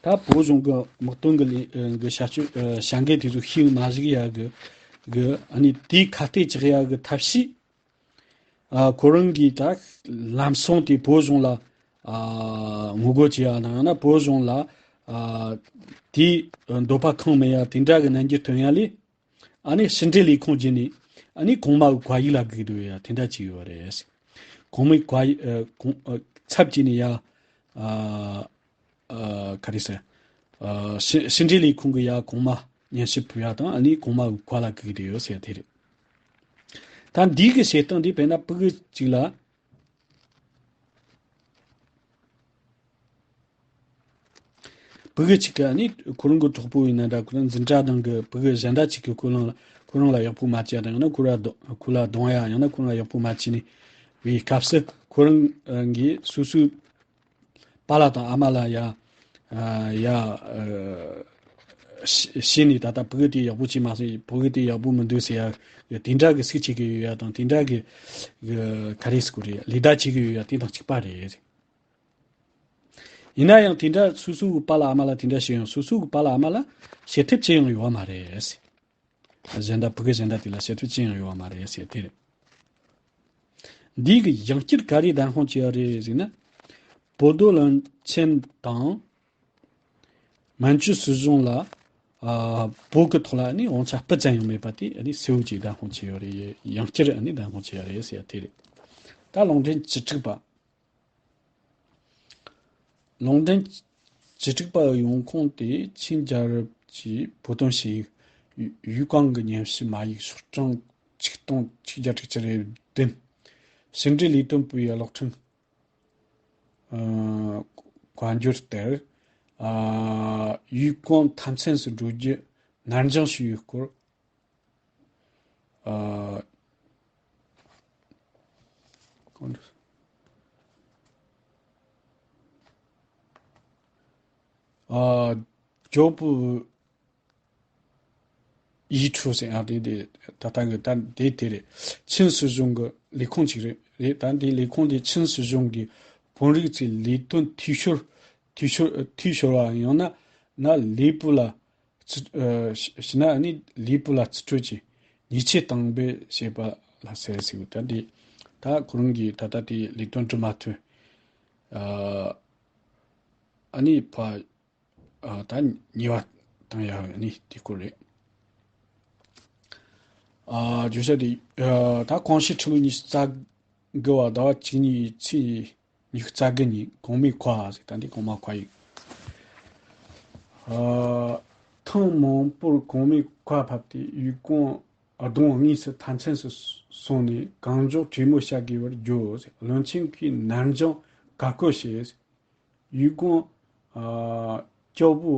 ད་བོད་གཞུང་གི་དམག་དོན་གྱི་ལས་གི་བྱ་སྤྱོད་བྱ་འགུལ་དེ་ཚོ་ཤེས་མ་བཞག་ཡ་གི་གི་ཨ་ནི་དེའི་ཁ་གཏད་གཅོག་ཡ་གི་ཐབས་ཤེས། ཨ། ཁོ་རང་གིས་ད་ལམ་སང་དེ་བོད་གཞུང་ལ་ཨ་ངོ་རྒོལ་བྱེད་ཡ་དང་། ཡང་ན་བོད་གཞུང་ལ་ཨ་དེའི་འདོད་པ་ཁེངས་མེད་ཡ་དེ་འདྲ་གི་རྣམ་འགྱུར་སྟོན་ཡ་ལས། ཨ་ནི་ཕྱི་འབྲེལ་ལས་ཁུངས་བརྒྱུད་ནས་ཨ་ནི་གོང་མ་གི་བཀའ་ཡིག་ལ་སྒུག་སྡོད་ཡ་དེ་འདྲ་ཅིག་ཡོད་རེད། གོང་མའི་བཀའ་ཡིག་ཨ་གོང་ཨ་ཚབ་བྱས་ནས་ཡ་ཨ། ཨ། ག་རེ་ཟེར། ཨ། ཕྱི་ཕྱི་འབྲེལ་ལས་ཁུངས་ཀྱི་ཡ་གོང་མ་སྙན་ཞུ་ཕུལ་ཡ་དང་། ཨ་ནི་གོང་མ་གི་བཀའ་ལ་སྒུག་བསྡད་ཡོད་ཟེར་དེ་རེད། ད་འདི་གི་བྱེད་སྟངས་འདི་དཔེར་ན་ཕྲུ་གུ་གཅིག་ལ། ཕྲུ་གུ་གཅིག་གི་ཨ་ནི་ཁོ་རང་གི་གྲོགས་པོ་ཡིན་ན་འདྲ། ཁོ་རང་འཛིན་གྲྭ་ནང་གི་ཕྲུ་གུ་གཞན་དག་ཅིག་གིས་ཁོ་རང་ལ་ཁོ་རང་ལ་ཡག་པོ་མ་བྱས་དང་། ཡང་ན་ཁོ་ར་རྡུང་ཁོ་ལ་རྡུང་ཡ། ཡང་ན་ཁོ་རང་ལ་ཡག་པོ་མ་བྱས་ནས་བའི་སྐབས་སུ། ཁོ་རང་གིས་སོ་སོའི་པཱ་ལགས་དང་ཨ་མ་ལགས་ཡ་ཡ་ཤི་ཤི་ནས། ད་ལྟ་ཕྲུ་གུ་དེ་ཡག་པོ་བྱས་མ་སོང་། ཕྲུ་གུ་དེ་ཡག་པོ་མི་འདུག་ཟེར་ཡ་དེ་འདྲ་གི་སུས་བྱེད་ཀྱི་ཡོད་ཡ་དང་། དེ་འདྲ་གི་ག་རེ་ཟེར་དགོས་རེད། ལེ་བདའ་བྱེད་ཀྱི་ཡོད་ཡ་དེ་དང་གཅིག་པ་རེད། ཡིན་ན་ཡང་དེ་འདྲ་སོ་སོའི་པཱ་ལགས་ཨ་མ་ལགས་དེ་འདྲ་བྱས་ཡང་། སོ་སོའི་པཱ་ལགས་ཨ་མ་ལགས་བྱེད་ཐབས་ཅི་ཡང་ཡོད་མ་རེད། གཞན་དག་ཕྲུ་གུ་གཞན་དག་དེ་ལ་བྱེད་ཐབས་ཅི་ཡང་ཡོད་མ་རེད་ཟེར་དེ་རེད། འདི་གི་ཡང་བསྐྱར་ག་རེ་བདམས་དཔང་བྱས་ཡོད་རེད་ཟེར་ན། བོད་དོན་བློན་ཆེན་དང་མན་ཇུ་སྲིད་གཞུང་ལ་ ཨ་བོད་ཀྱི་ཐོག་ལ་ནི་དབང་ཆ་སྤུ་ཙམ་ཡང་མེད་པ་དེ་ནི་གསལ་བོ་ཅིག་བདམས་དཔང་བྱས་ཡོད་རེད། ཡང་བསྐྱར་ནི་བདམས་དཔང་བྱས་ཡོད་རེད་ཟེར་ཡ་དེ་རེད། ད་ལུང་འདྲེན་བཅུ་དྲུག་པ། ལུང་འདྲེན་བཅུ་དྲུག་པ་ཡོང་ཁུངས་དེ་ཆིན་རྒྱལ་རབས་ཀྱི་བོད་དོན་ཞུ་ཡིག་ཡུས་ཀང་གི་ཉམས་ཞིབ་མ་ཡིག་ཤོག་གྲངས་ཆིག་སྟོང་ཆིག་བརྒྱ་དྲུག་ཅུ་རེ་བདུན། ཕྱི་འབྲེལ་ལས་དོན་པུའུ་ཡི་གློག་འཕྲིན། ཨ་བཀའ་འགྱུར་ལྟར། ཨ་ཡུས་ཀང་ཐམས་ཅད་སུ་འགྲོ་རྒྱུ་ནར་འགྱངས་བྱས་ཡོད་སྐོར། ཨ་ཨ་ཇོ་པུ་ཡི་ཁྲུ་ཟེར་ཡང་དེ་དེ་ད་ལྟ་གི་ད་དེ་དེ་རེད། ཆིན་སྲིད་གཞུང་གི་ལས་ཁུངས་ཅིག་རེད། རེད། ད་འདི་ལས་ཁུངས་དེ་ཆིན་སྲིད་གཞུང་གི་དཔོན་རིགས་ཚོའི་ལས་དོན་འཐུས་ཤོར་འཐུས་ཤོར་འཐུས་ཤོར་བ་ཡང་ན་ན་ལས་པོ་ལ་རྩིས་ཨ་ཞི་ཞི་ན་ནི་ལས་པོ་ལ་རྩིས་སྤྲོད་ཀྱི་ཉེས་ཆད་དང་པོ་བྱས་པ་ལ་ཟེར་ཟེར་གི། ད་འདི་ད་ཁོ་རང་གིས་ད་ལྟ་དེ་ལས་དོན་འགྲུབ་མ་ཐུབ། ཨ་ཨ་ནི་ཕ་ཨ་ད་ཉེས་པ་བཏང་ཡ་ནི་དེ་སྐོར་རེད། ཨ་བརྗོད་བྱ་དེ་ཨ་ད་གོང་ཞུས་ཁྲི་ལོ་ཉི་ཤུ་རྩ་དགུ་བ་ཟླ་བ་བཅུ་གཉིས་ཚེས་ཉི་ཤུ་རྩ་དགུ་ཉིན་གོང་མའི་ཁ་ཟེར། ད་འདི་གོང་མ་ཁ་ཡིག་ཨ་ཐེངས་མང་པོར་གོང་མའི་ཁ་ཕབ་སྟེ་ཡུས་ཀང་གདོང་དངོས་སུ་མཐའ་མཚམས་སུ་སོང་ནས་གང་མགྱོགས་གྲོས་མོལ་བྱ་དགོས་པར་བརྗོད། བློན་ཆེན་གྱིས་ནར་འགྱངས་བཀའ་བཀོད་བྱས། ཡུས་ཀང་ཨ་ཅའོ་པུ་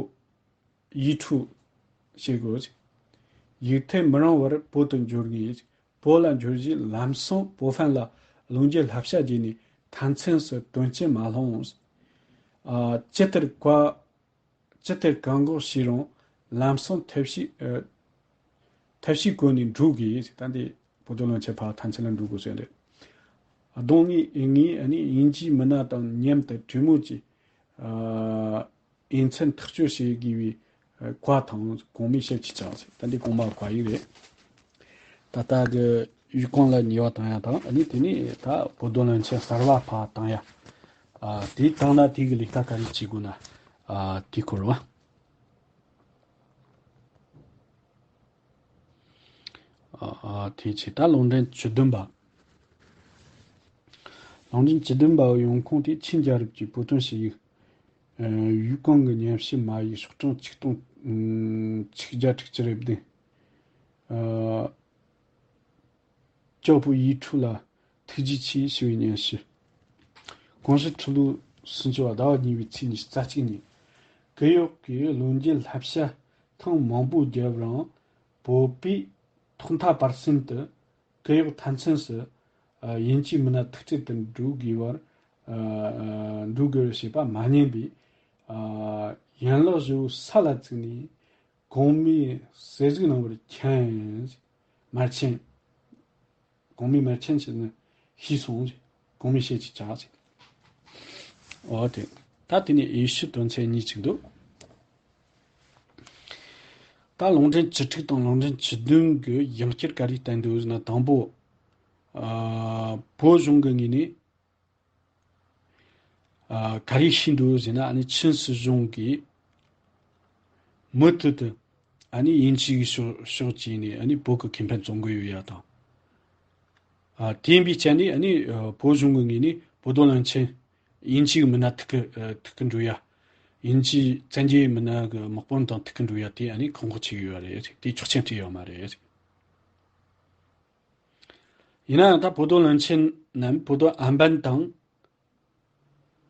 ཡི་ཁྲུ་བྱེད་དགོས། ཡིག་ཐེ་མི་རིང་བར་བོད་དུ་འབྱོར་ངེས། བོད་ལ་འབྱོར་རྗེས་ལམ་སང་བོད་ཕན་ལ་ལོ་འགྱུར་བསླབ་བྱ་བརྒྱུད་ནས་མཐའ་མཚམས་སུ་དོན་རྐྱེན་མ་སློང་། ཨ་ཇི་ལྟར་བཀའ་ཇི་ལྟར་བཀག་འགོག་བྱས་རུང་ལམ་སང་ཐབས་ཤེས་ཨ་ཐབས་ཤེས་བཀོལ་ནས་འགྲོ་དགོས། ད་འདི་བོད་དོན་བློན་ཆེན་ཕར་མཐའ་མཚམས་ལ་འགྲོ་དགོས་ཟེར་རེད། གདོང་ངས་ངས་ཨ་ནི་དབྱིན་ཇིའི་མི་སྣ་དང་མཉམ་དུ་གྲོས་མོལ་གྱིས་ཨ་འོས་འཚམ་ཐག་གཅོད་བྱེད་དགོས་པའི་ཨ་བཀའ་དང་གོང་མའི་ཞབས་ཀྱིས་བཅགས་ཟེར། ད་འདི་གོང་མ་བཀའ་ཡིག་རེད། ད་ལྟ་གི་ཡུས་ཀང་ལ་ཉེས་པ་བཏང་ཡ་དང་ཨ་ནི་དེ་ནས་ད་བོད་དོན་བློན་ཆེན་གསར་བ་ཕར་བཏང་ཡ། ཨ་དེ་བཏང་ན་དེ་གི་ལས་ཀ་ག་རེ་བྱེད་དགོས་ན་ཨ་དེ་སྐོར་བ། ཨ་ཨ་དེ་ཆེ་ད་ལུང་འདྲེན་བཅུ་བདུན་པ། ལུང་འདྲེན་བཅུ་བདུན་པ་ཡོང་ཁུངས་དེ་ཆིན་རྒྱལ་རབས་ཀྱི་བོད་དོན་ཞུ་ཡིག་ཨ་ཡུས་ཀང་གི་ཉམས་ཞིབ་མ་ཡིག་ཤོག་གྲངས་ཆིག་སྟོང་ཨ་ཆིག་བརྒྱ་དྲུག་ཅུ་རེ་བདུན། ཨ་ཅའོ་པུ་ཡི་ཁྲུ་ལ་ཐུགས་རྗེ་ཆེ་ཞུ་བའི་སྙན་ཞུ། གོང་ཞུས་ཁྲི་ལོ་སུམ་ཅུ་པ་ཟླ་བ་གཉིས་པའི་ཚེས་ཉི་ཤུ་རྩ་གཅིག་ཉིན། གུ་ཡག་གི་ལོ་འགྱུར་བསླབ་བྱ་ཐེངས་མང་པོ་བརྒྱབ་རུང་བོད་པས་ཐོག་མཐའ་བར་གསུམ་དུ་གུ་ཡག་མཐའ་མཚམས་སུ་ཨ་དབྱིན་ཇིའི་མི་སྣ་ཐུག་འཕྲད་དུ་འགྲོ་དགོས་པར་ཨ་འགྲོ་དགོས་ཞེས་པ་མ་ཉན་པས་ཨ་ཡན་ལག་བཞི་པོ་ས་ལ་བཙུགས་ནས་གོང་མའི་གསེར་གཟིགས་གནང་བར་མཁྱེན། མར་ཆེན། གོང་མའི་མར་ཆེན་ཞེས་ནི་ཤེས་སོང་། གོང་མའི་ཞལ་གྱིས་བཅགས་ཟེར། འོ་དེ། ད་དེ་ནས་དབྱེ་ཞིབ་དོན་ཚན་གཉིས་ཅིག་འདུག་ད་ལུང་འདྲེན་བཅུ་དྲུག་དང་ལུང་འདྲེན་བཅུ་བདུན་གྱི་ཡང་བསྐྱར་ག་རེ་བསྟན་འདུག་ཟེར་ན། དང་པོ། ཨ་བོད་གཞུང་གི་ངོས་ནས་ཨ་ག་རེ་ཤེས་འདུག་ཟེར་ན། ཨ་ནི་ཆིན་སྲིད་གཞུང་གིས་མུ་མཐུད་དུ་ཨ་ནི་དབྱིན་ཇི་གི་ཕྱོགས་ཕྱོགས་བྱས་ནས་ཨ་ནི་བོད་ཀྱི་ཁེ་ཕན་བཙོང་གི་ཡོད་ཡ་དང་། ཨ་དེ་ཡིན་པའི་ཆ་ནས་ཨ་ནི་ཨ་བོད་གཞུང་གི་ངོས་ནས་བོད་དོན་བློན་ཆེན་དབྱིན་ཇི་གི་མི་སྣ་ཐུག་གི་ཨ་ཐུག་གི་འགྲོ་ཡ། དབྱིན་ཇིའི་བཙན་རྒྱལ་མི་སྣ་གི་དམག་དཔོན་དང་ཐུག་གི་འགྲོ་ཡ་དེ་ཨ་ནི་བཀག་འགོག་བྱེད་ཀྱི་ཡོད་རེད། དེ་ཆོག་མཆན་སྤྲད་ཡོད་མ་རེད། ཡིན་ན་ཡང་ད་བོད་དོན་བློན་ཆེན་ནམ་བོད་དོན་ཨམ་བན་དང་།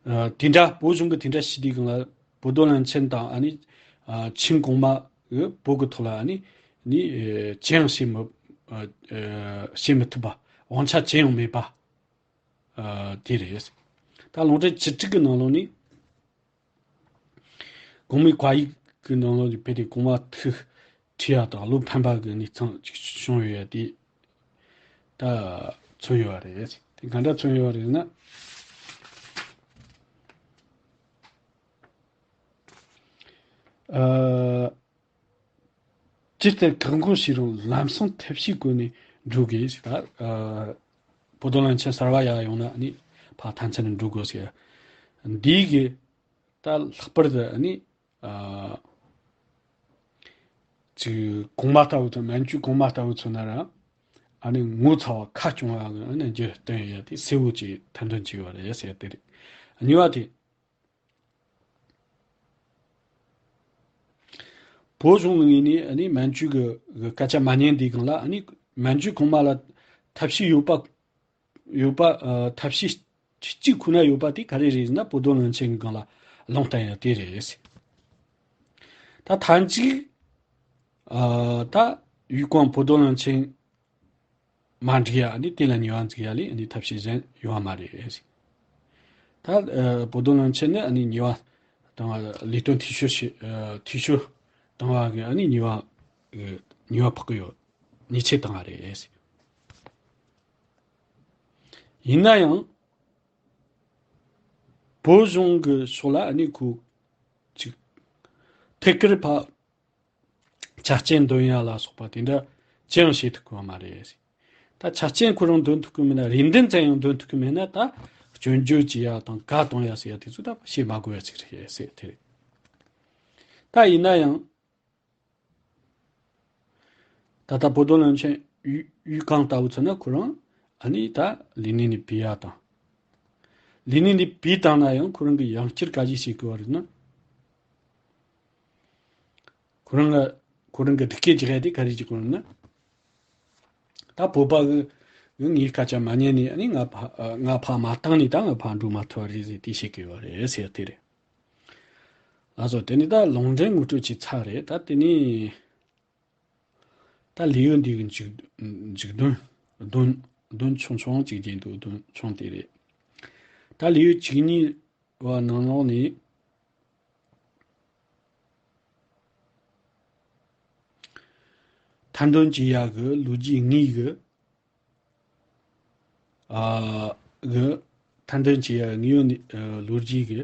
ཨ་དེ་འདྲ་བོད་གཞུང་གི་དེ་འདྲ་ཞུས་དུས་སྒང་ལ་བོད་དོན་བློན་ཆེན་དང་ཨ་ནི་ཨ་ཆིན་གོང་མ་གི་བོད་ཀྱི་ཐོག་ལ་ཨ་ནི་ནི་ཨེ་ཅི་ཡང་བྱེད་མི་ཨ་ཨ་བྱེད་མི་ཐུབ་པ། དབང་ཆ་ཅི་ཡང་མེད་པ་ཨ་དེ་རེད། ད་ལུང་འདྲེན་བཅུ་དྲུག་གི་ནང་ལོགས་ནས། གོང་མའི་བཀའ་ཡིག་གི་ནང་ལོགས་ཀྱི་ཕེབས་ཏེ་གོང་མ་ཐུགས་ཁྲོ་ཡ་དང་བློ་ཕམ་པ་གི་གནས་སྟངས་ཅིག་བྱུང་ཡོད་ཡ་དེ་ད་མཚོན་ཡོད་པ་རེད། དེ་ག་འདྲ་མཚོན་ཡོད་པ་རེད་ཟེར་ན། ཨ་ཇི་ལྟར་བཀག་འགོག་བྱས་རུང་ལམ་སང་ཐབས་ཤེས་བཀོལ་ནས་འགྲོ་དགོས་ཟེར། ད་ཨ་བོད་དོན་བློན་ཆེན་གསར་བ་ཡར་ཡོང་ན་ནི་ཕར་མཐའ་མཚམས་ནས་འགྲོ་དགོས་ཟེར། འདི་གི་ད་ལྷག་པར་དུ་ནི། ཨ་ ཅིག་གོང་མ་ལྟ་བུ་དང་མན་ཇུའི་གོང་མ་ལྟ་བུ་མཚོན་ན་ར། ཨ་ནི་ངོ་ཚ་བ་ཁ་སྐྱོང་བ་ཨ་ནི་རྒྱུ་སྟོན་ཡ་དེ་གསལ་བོ་ཅིག་ཐེར་འདོན་བྱས་པ་རེད་ཟེར་དེ་རེད། གཉིས་པ་དེ། བོད་གཞུང་ངོས་ནས་ཨ་ནི་མན་ཇུ་གི་གི་སྐད་ཆ་མ་ཉན་དུས་སྒང་ལ་ཨ་ནི་མན་ཇུ་གོང་མ་ལ་ཐབས་ཤེས་ཡོད་པ་ཡོད་པ་ཨ་ཐབས་ཤེས་གཅིག་ཁོ་ན་ཡོད་པ་དེ་ག་རེ་རེད་ཟེར་ན། བོ་དོ་ལུང་ཆེན་གྱི་སྒང་ལ་ལུང་བསྟན་ཡ་དེ་རེད། ད་ཐམས་ཅད་ཨ་ད་ཡུལ་གང་བོ་དོ་ལུང་ཆེན་མ་འགྲིག་ཡ་ནི་དེ་ལ་ཉེས་པ་འཛུགས་ཡ་ལས་ནི་ཐབས་ཤེས་གཞན་ཡོད་མ་རེད། ད་ཨ་བོ་དོ་ལུང་ཆེན་ནི་ཨ་ནི་ཉེས་པ་བཏང་བ་ལས་དོན་འཐུས་ཤོར་བྱེད་ཨ་འཐུས་ཤོར་བཏང་བ་གི་ཨ་ནི་ཉེས་པ་ཨ་ཉེས་པ་ཕོག་གི་ཡོད། ཉེས་ཆད་བཏང་བ་རེད། ཡིན་ན་ཡང་བོད་གཞུང་གི་ཕྱོགས་ལ་ཨ་ནི་ཁོ་ཅིག་ཐད་ཀར་ཕ་ཆ་རྐྱེན་འདོན་ཡ་ལ་སོགས་པ་དེ་འདྲ་ཅི་ཡང་བྱེད་ཐུབ་ཀྱི་ཡོད་མ་རེད། ད་ཆ་རྐྱེན་ཁོ་རང་འདོན་ཐུབ་ཀྱི་མེད་ན། རེ་འདུན་ཙམ་ཡང་འདོན་ཐུབ་ཀྱི་མེད་ན། ད་སྐྱོན་བརྗོད་བྱེད་ཡ་དང་བཀའ་གཏོང་ཡ་ཟེར་ཡ་དེ་ཚོ་ད་བྱེད་མ་དགོས་ཡ་ཅིག་རེད་ཟེར་དེ་རེད། ད་ཡིན་ན་ཡང་ད་ལྟ་བོ་དོ་ལུང་ཆེན་ཡུལ་ཡུལ་གང་ལྟ་བུ་མཚོན་ན་ཁོ་རང་ཨ་ནི་ད་ལི་ནི་ནི་བི་ཡ་དང་། ལི་ནི་ནི་བི་དང་ན་ཡང་ཁོ་རང་གི་ཡང་བསྐྱར་ག་ཞིག་བྱེད་དགོས་པ་རེད་ན། ཁོ་རང་གི་ཁོ་རང་གི་སྡིག་སྐད་ཅིག་ཡ་དེ་ག་རེ་ཅིག་གོ་ན། ད་བོད་པ་གི་གི་ངའི་སྐད་ཆ་མ་ཉན་ནས་ཨ་ནི་ང་ཕ་ང་ཕ་མ་བཏང་ནས་ད་ང་ཕ་འགྲོ་མ་ཐུབ་པ་རེད་ཟེར་དེ་བཤད་གི་ཡོད་རེད་ཟེར་དེ་རེད། ལགས་སོ། དེ་ནི་ད་ལུང་འདྲེན་ངོ་སྤྲོད་ཅིག་ཚར་རེད། ད་དེ་ནི་ད་ལེའུ་འདི་གི་མཇུག་མཇུག་དོན་དོན་དོན་ཆུང་ཆུང་ཅིག་རྒྱན་འདུག་དོན་ཆུང་དེ་རེད། ད་ལེའུ་བཅུ་གཉིས་བ་ནང་ལོགས་ནས་ཐེར་འདོན་བྱེད་ཡ་གི་ལོ་རྒྱུས་དངོས་གི་ཨ་གི་ཐེར་འདོན་བྱེད་ཡ་དངོས་ཡོད་ནི་ཨ་ལོ་རྒྱུས་གི་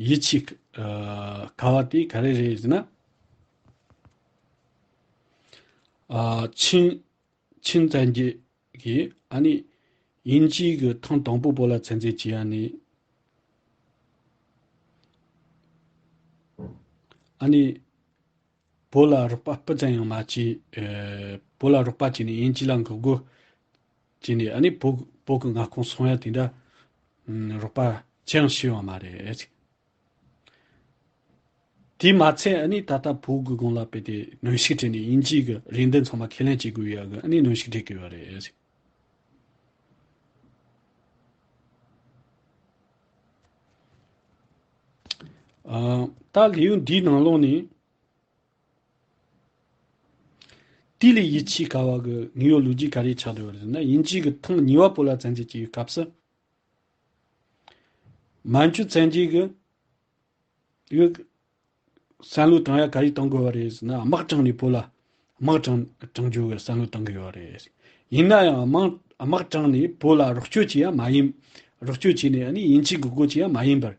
ཡིད་ཆེས་ཨ་དཀའ་བ་དེ་ག་རེ་རེད་ཟེར་ན། ཨ་ཆིན་ཆིན་བཙན་རྒྱལ་གྱིས་ཨ་ནི་དབྱིན་ཇི་གི་ཐེངས་དང་པོ་བོད་ལ་བཙན་འཛུལ་བྱས་ཡ་ནི་ཨ་ནི་བོད་ལ་རོགས་པ་སྤུ་ཙམ་ཡང་མ་བྱས། ཨེ་བོད་ལ་རོགས་པ་བྱས་ནས་དབྱིན་ཇི་ལ་འགོག་རྒོལ་བྱས་ནས་ཨ་ནི་བོད་བོད་ཀྱི་མངའ་ཁོངས་སྲུང་ཡ་དེ་འདྲ་ཨམ་རོགས་པ་ཅི་ཡང་བྱས་ཡོད་མ་རེད། དེས་མ་ཚད་ཨ་ནི་ད་ལྟ་བོད་ཀྱི་གོང་ལ་དཔེ་དེ་གནོན་ཤུགས་སྤྲད་ནས་དབྱིན་ཇི་གི་རེ་འདུན་ཚང་མ་ཁས་ལེན་བྱེད་དགོས་ཡ་གི་ཨ་ནི་གནོན་ཤུགས་སྤྲད་དགོས་པ་རེད། ཨ་ད་ལེའུ་འདིའི་ནང་ལོགས་ནས་དེ་ལས་ཡིད་ཆེས་དཀའ་བ་གི་དངོས་ཡོད་ལོ་རྒྱུས་ག་རེ་ཆགས་བསྡད་པ་རེད་ཟེར་ན། དབྱིན་ཇི་གི་ཐེངས་གཉིས་པ་བོད་ལ་བཙན་འཛུལ་བྱེད་པའི་སྐབས་སུ། མན་ཇུ་བཙན་རྒྱལ་གྱིས་ཡོད་བསམ་བློ་བཏང་ཡ་ག་རེ་གཏོང་དགོས་པ་རེད་ཟེར་ན། དམག་དྲངས་ནས་བོད་ལ་དམག་དྲངས་དྲངས་རྒྱུ་གི་བསམ་བློ་གཏོང་གི་ཡོད་རེད། ཡིན་ན་ཡང་དམག་དམག་དྲངས་ནས་བོད་ལ་རོགས་སྐྱོར་བྱེད་ཡ་མ་ཡིན། རོགས་སྐྱོར་བྱས་ནས་ཨ་ནི་དབྱིན་ཇི་གི་སྒོ་ཕྱེ་ཡ་མ་ཡིན་པར།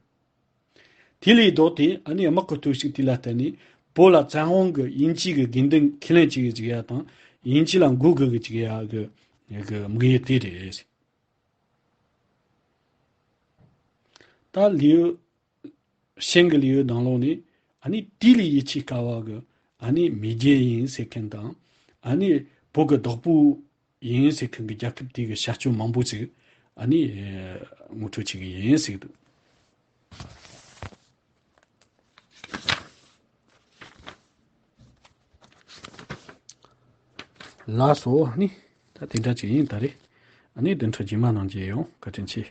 དེ་ལས་ལྡོག་སྟེ་ཨ་ནི་དམག་གི་སྟོབས་ཤུགས་དེ་ལ་བརྟེན་ནས་བོད་ལ་བཙན་དབང་གི་དབྱིན་ཇི་གི་དགོས་འདུན་ཁས་ལེན་བྱེད་ཀྱི་བཅུག་ཡ་དང་། དབྱིན་ཇི་ལ་མགོ་སྒུར་གི་བཅུག་ཡ་གི་གི་དམིགས་ཡུལ་དེ་རེད། ད་ལེའུ་གཞན་གྱི་ལེའུ་ནང་ལོགས་ནས་ཨ་ནི་དེ་ལས་ཡིད་ཆེས་དཀའ་བ་གི་ཨ་ནི་མེས་རྒྱལ་ཡིན་ཟེར་མཁན་དང་། ཨ་ནི་བོད་ཀྱི་བདག་པོ་ཡིན་ཟེར་མཁན་གྱི་རྒྱལ་ཁབ་དེ་གི་བྱ་སྤྱོད་མང་པོ་ཞིག་ཨ་ནི་ངོ་སྤྲོད་བྱེད་ཀྱི་ཡིན་ཟེར་གི་འདུག་ལགས་སོ། ཨ་ནི་ད་དེ་འདྲ་ཅིག་ཡིན། ད་རེས་ཨ་ནི་བདུན་ཕྲག་རྗེས་མ་ནང་མཇལ་ཡོང་། བཀའ་དྲིན་ཆེ།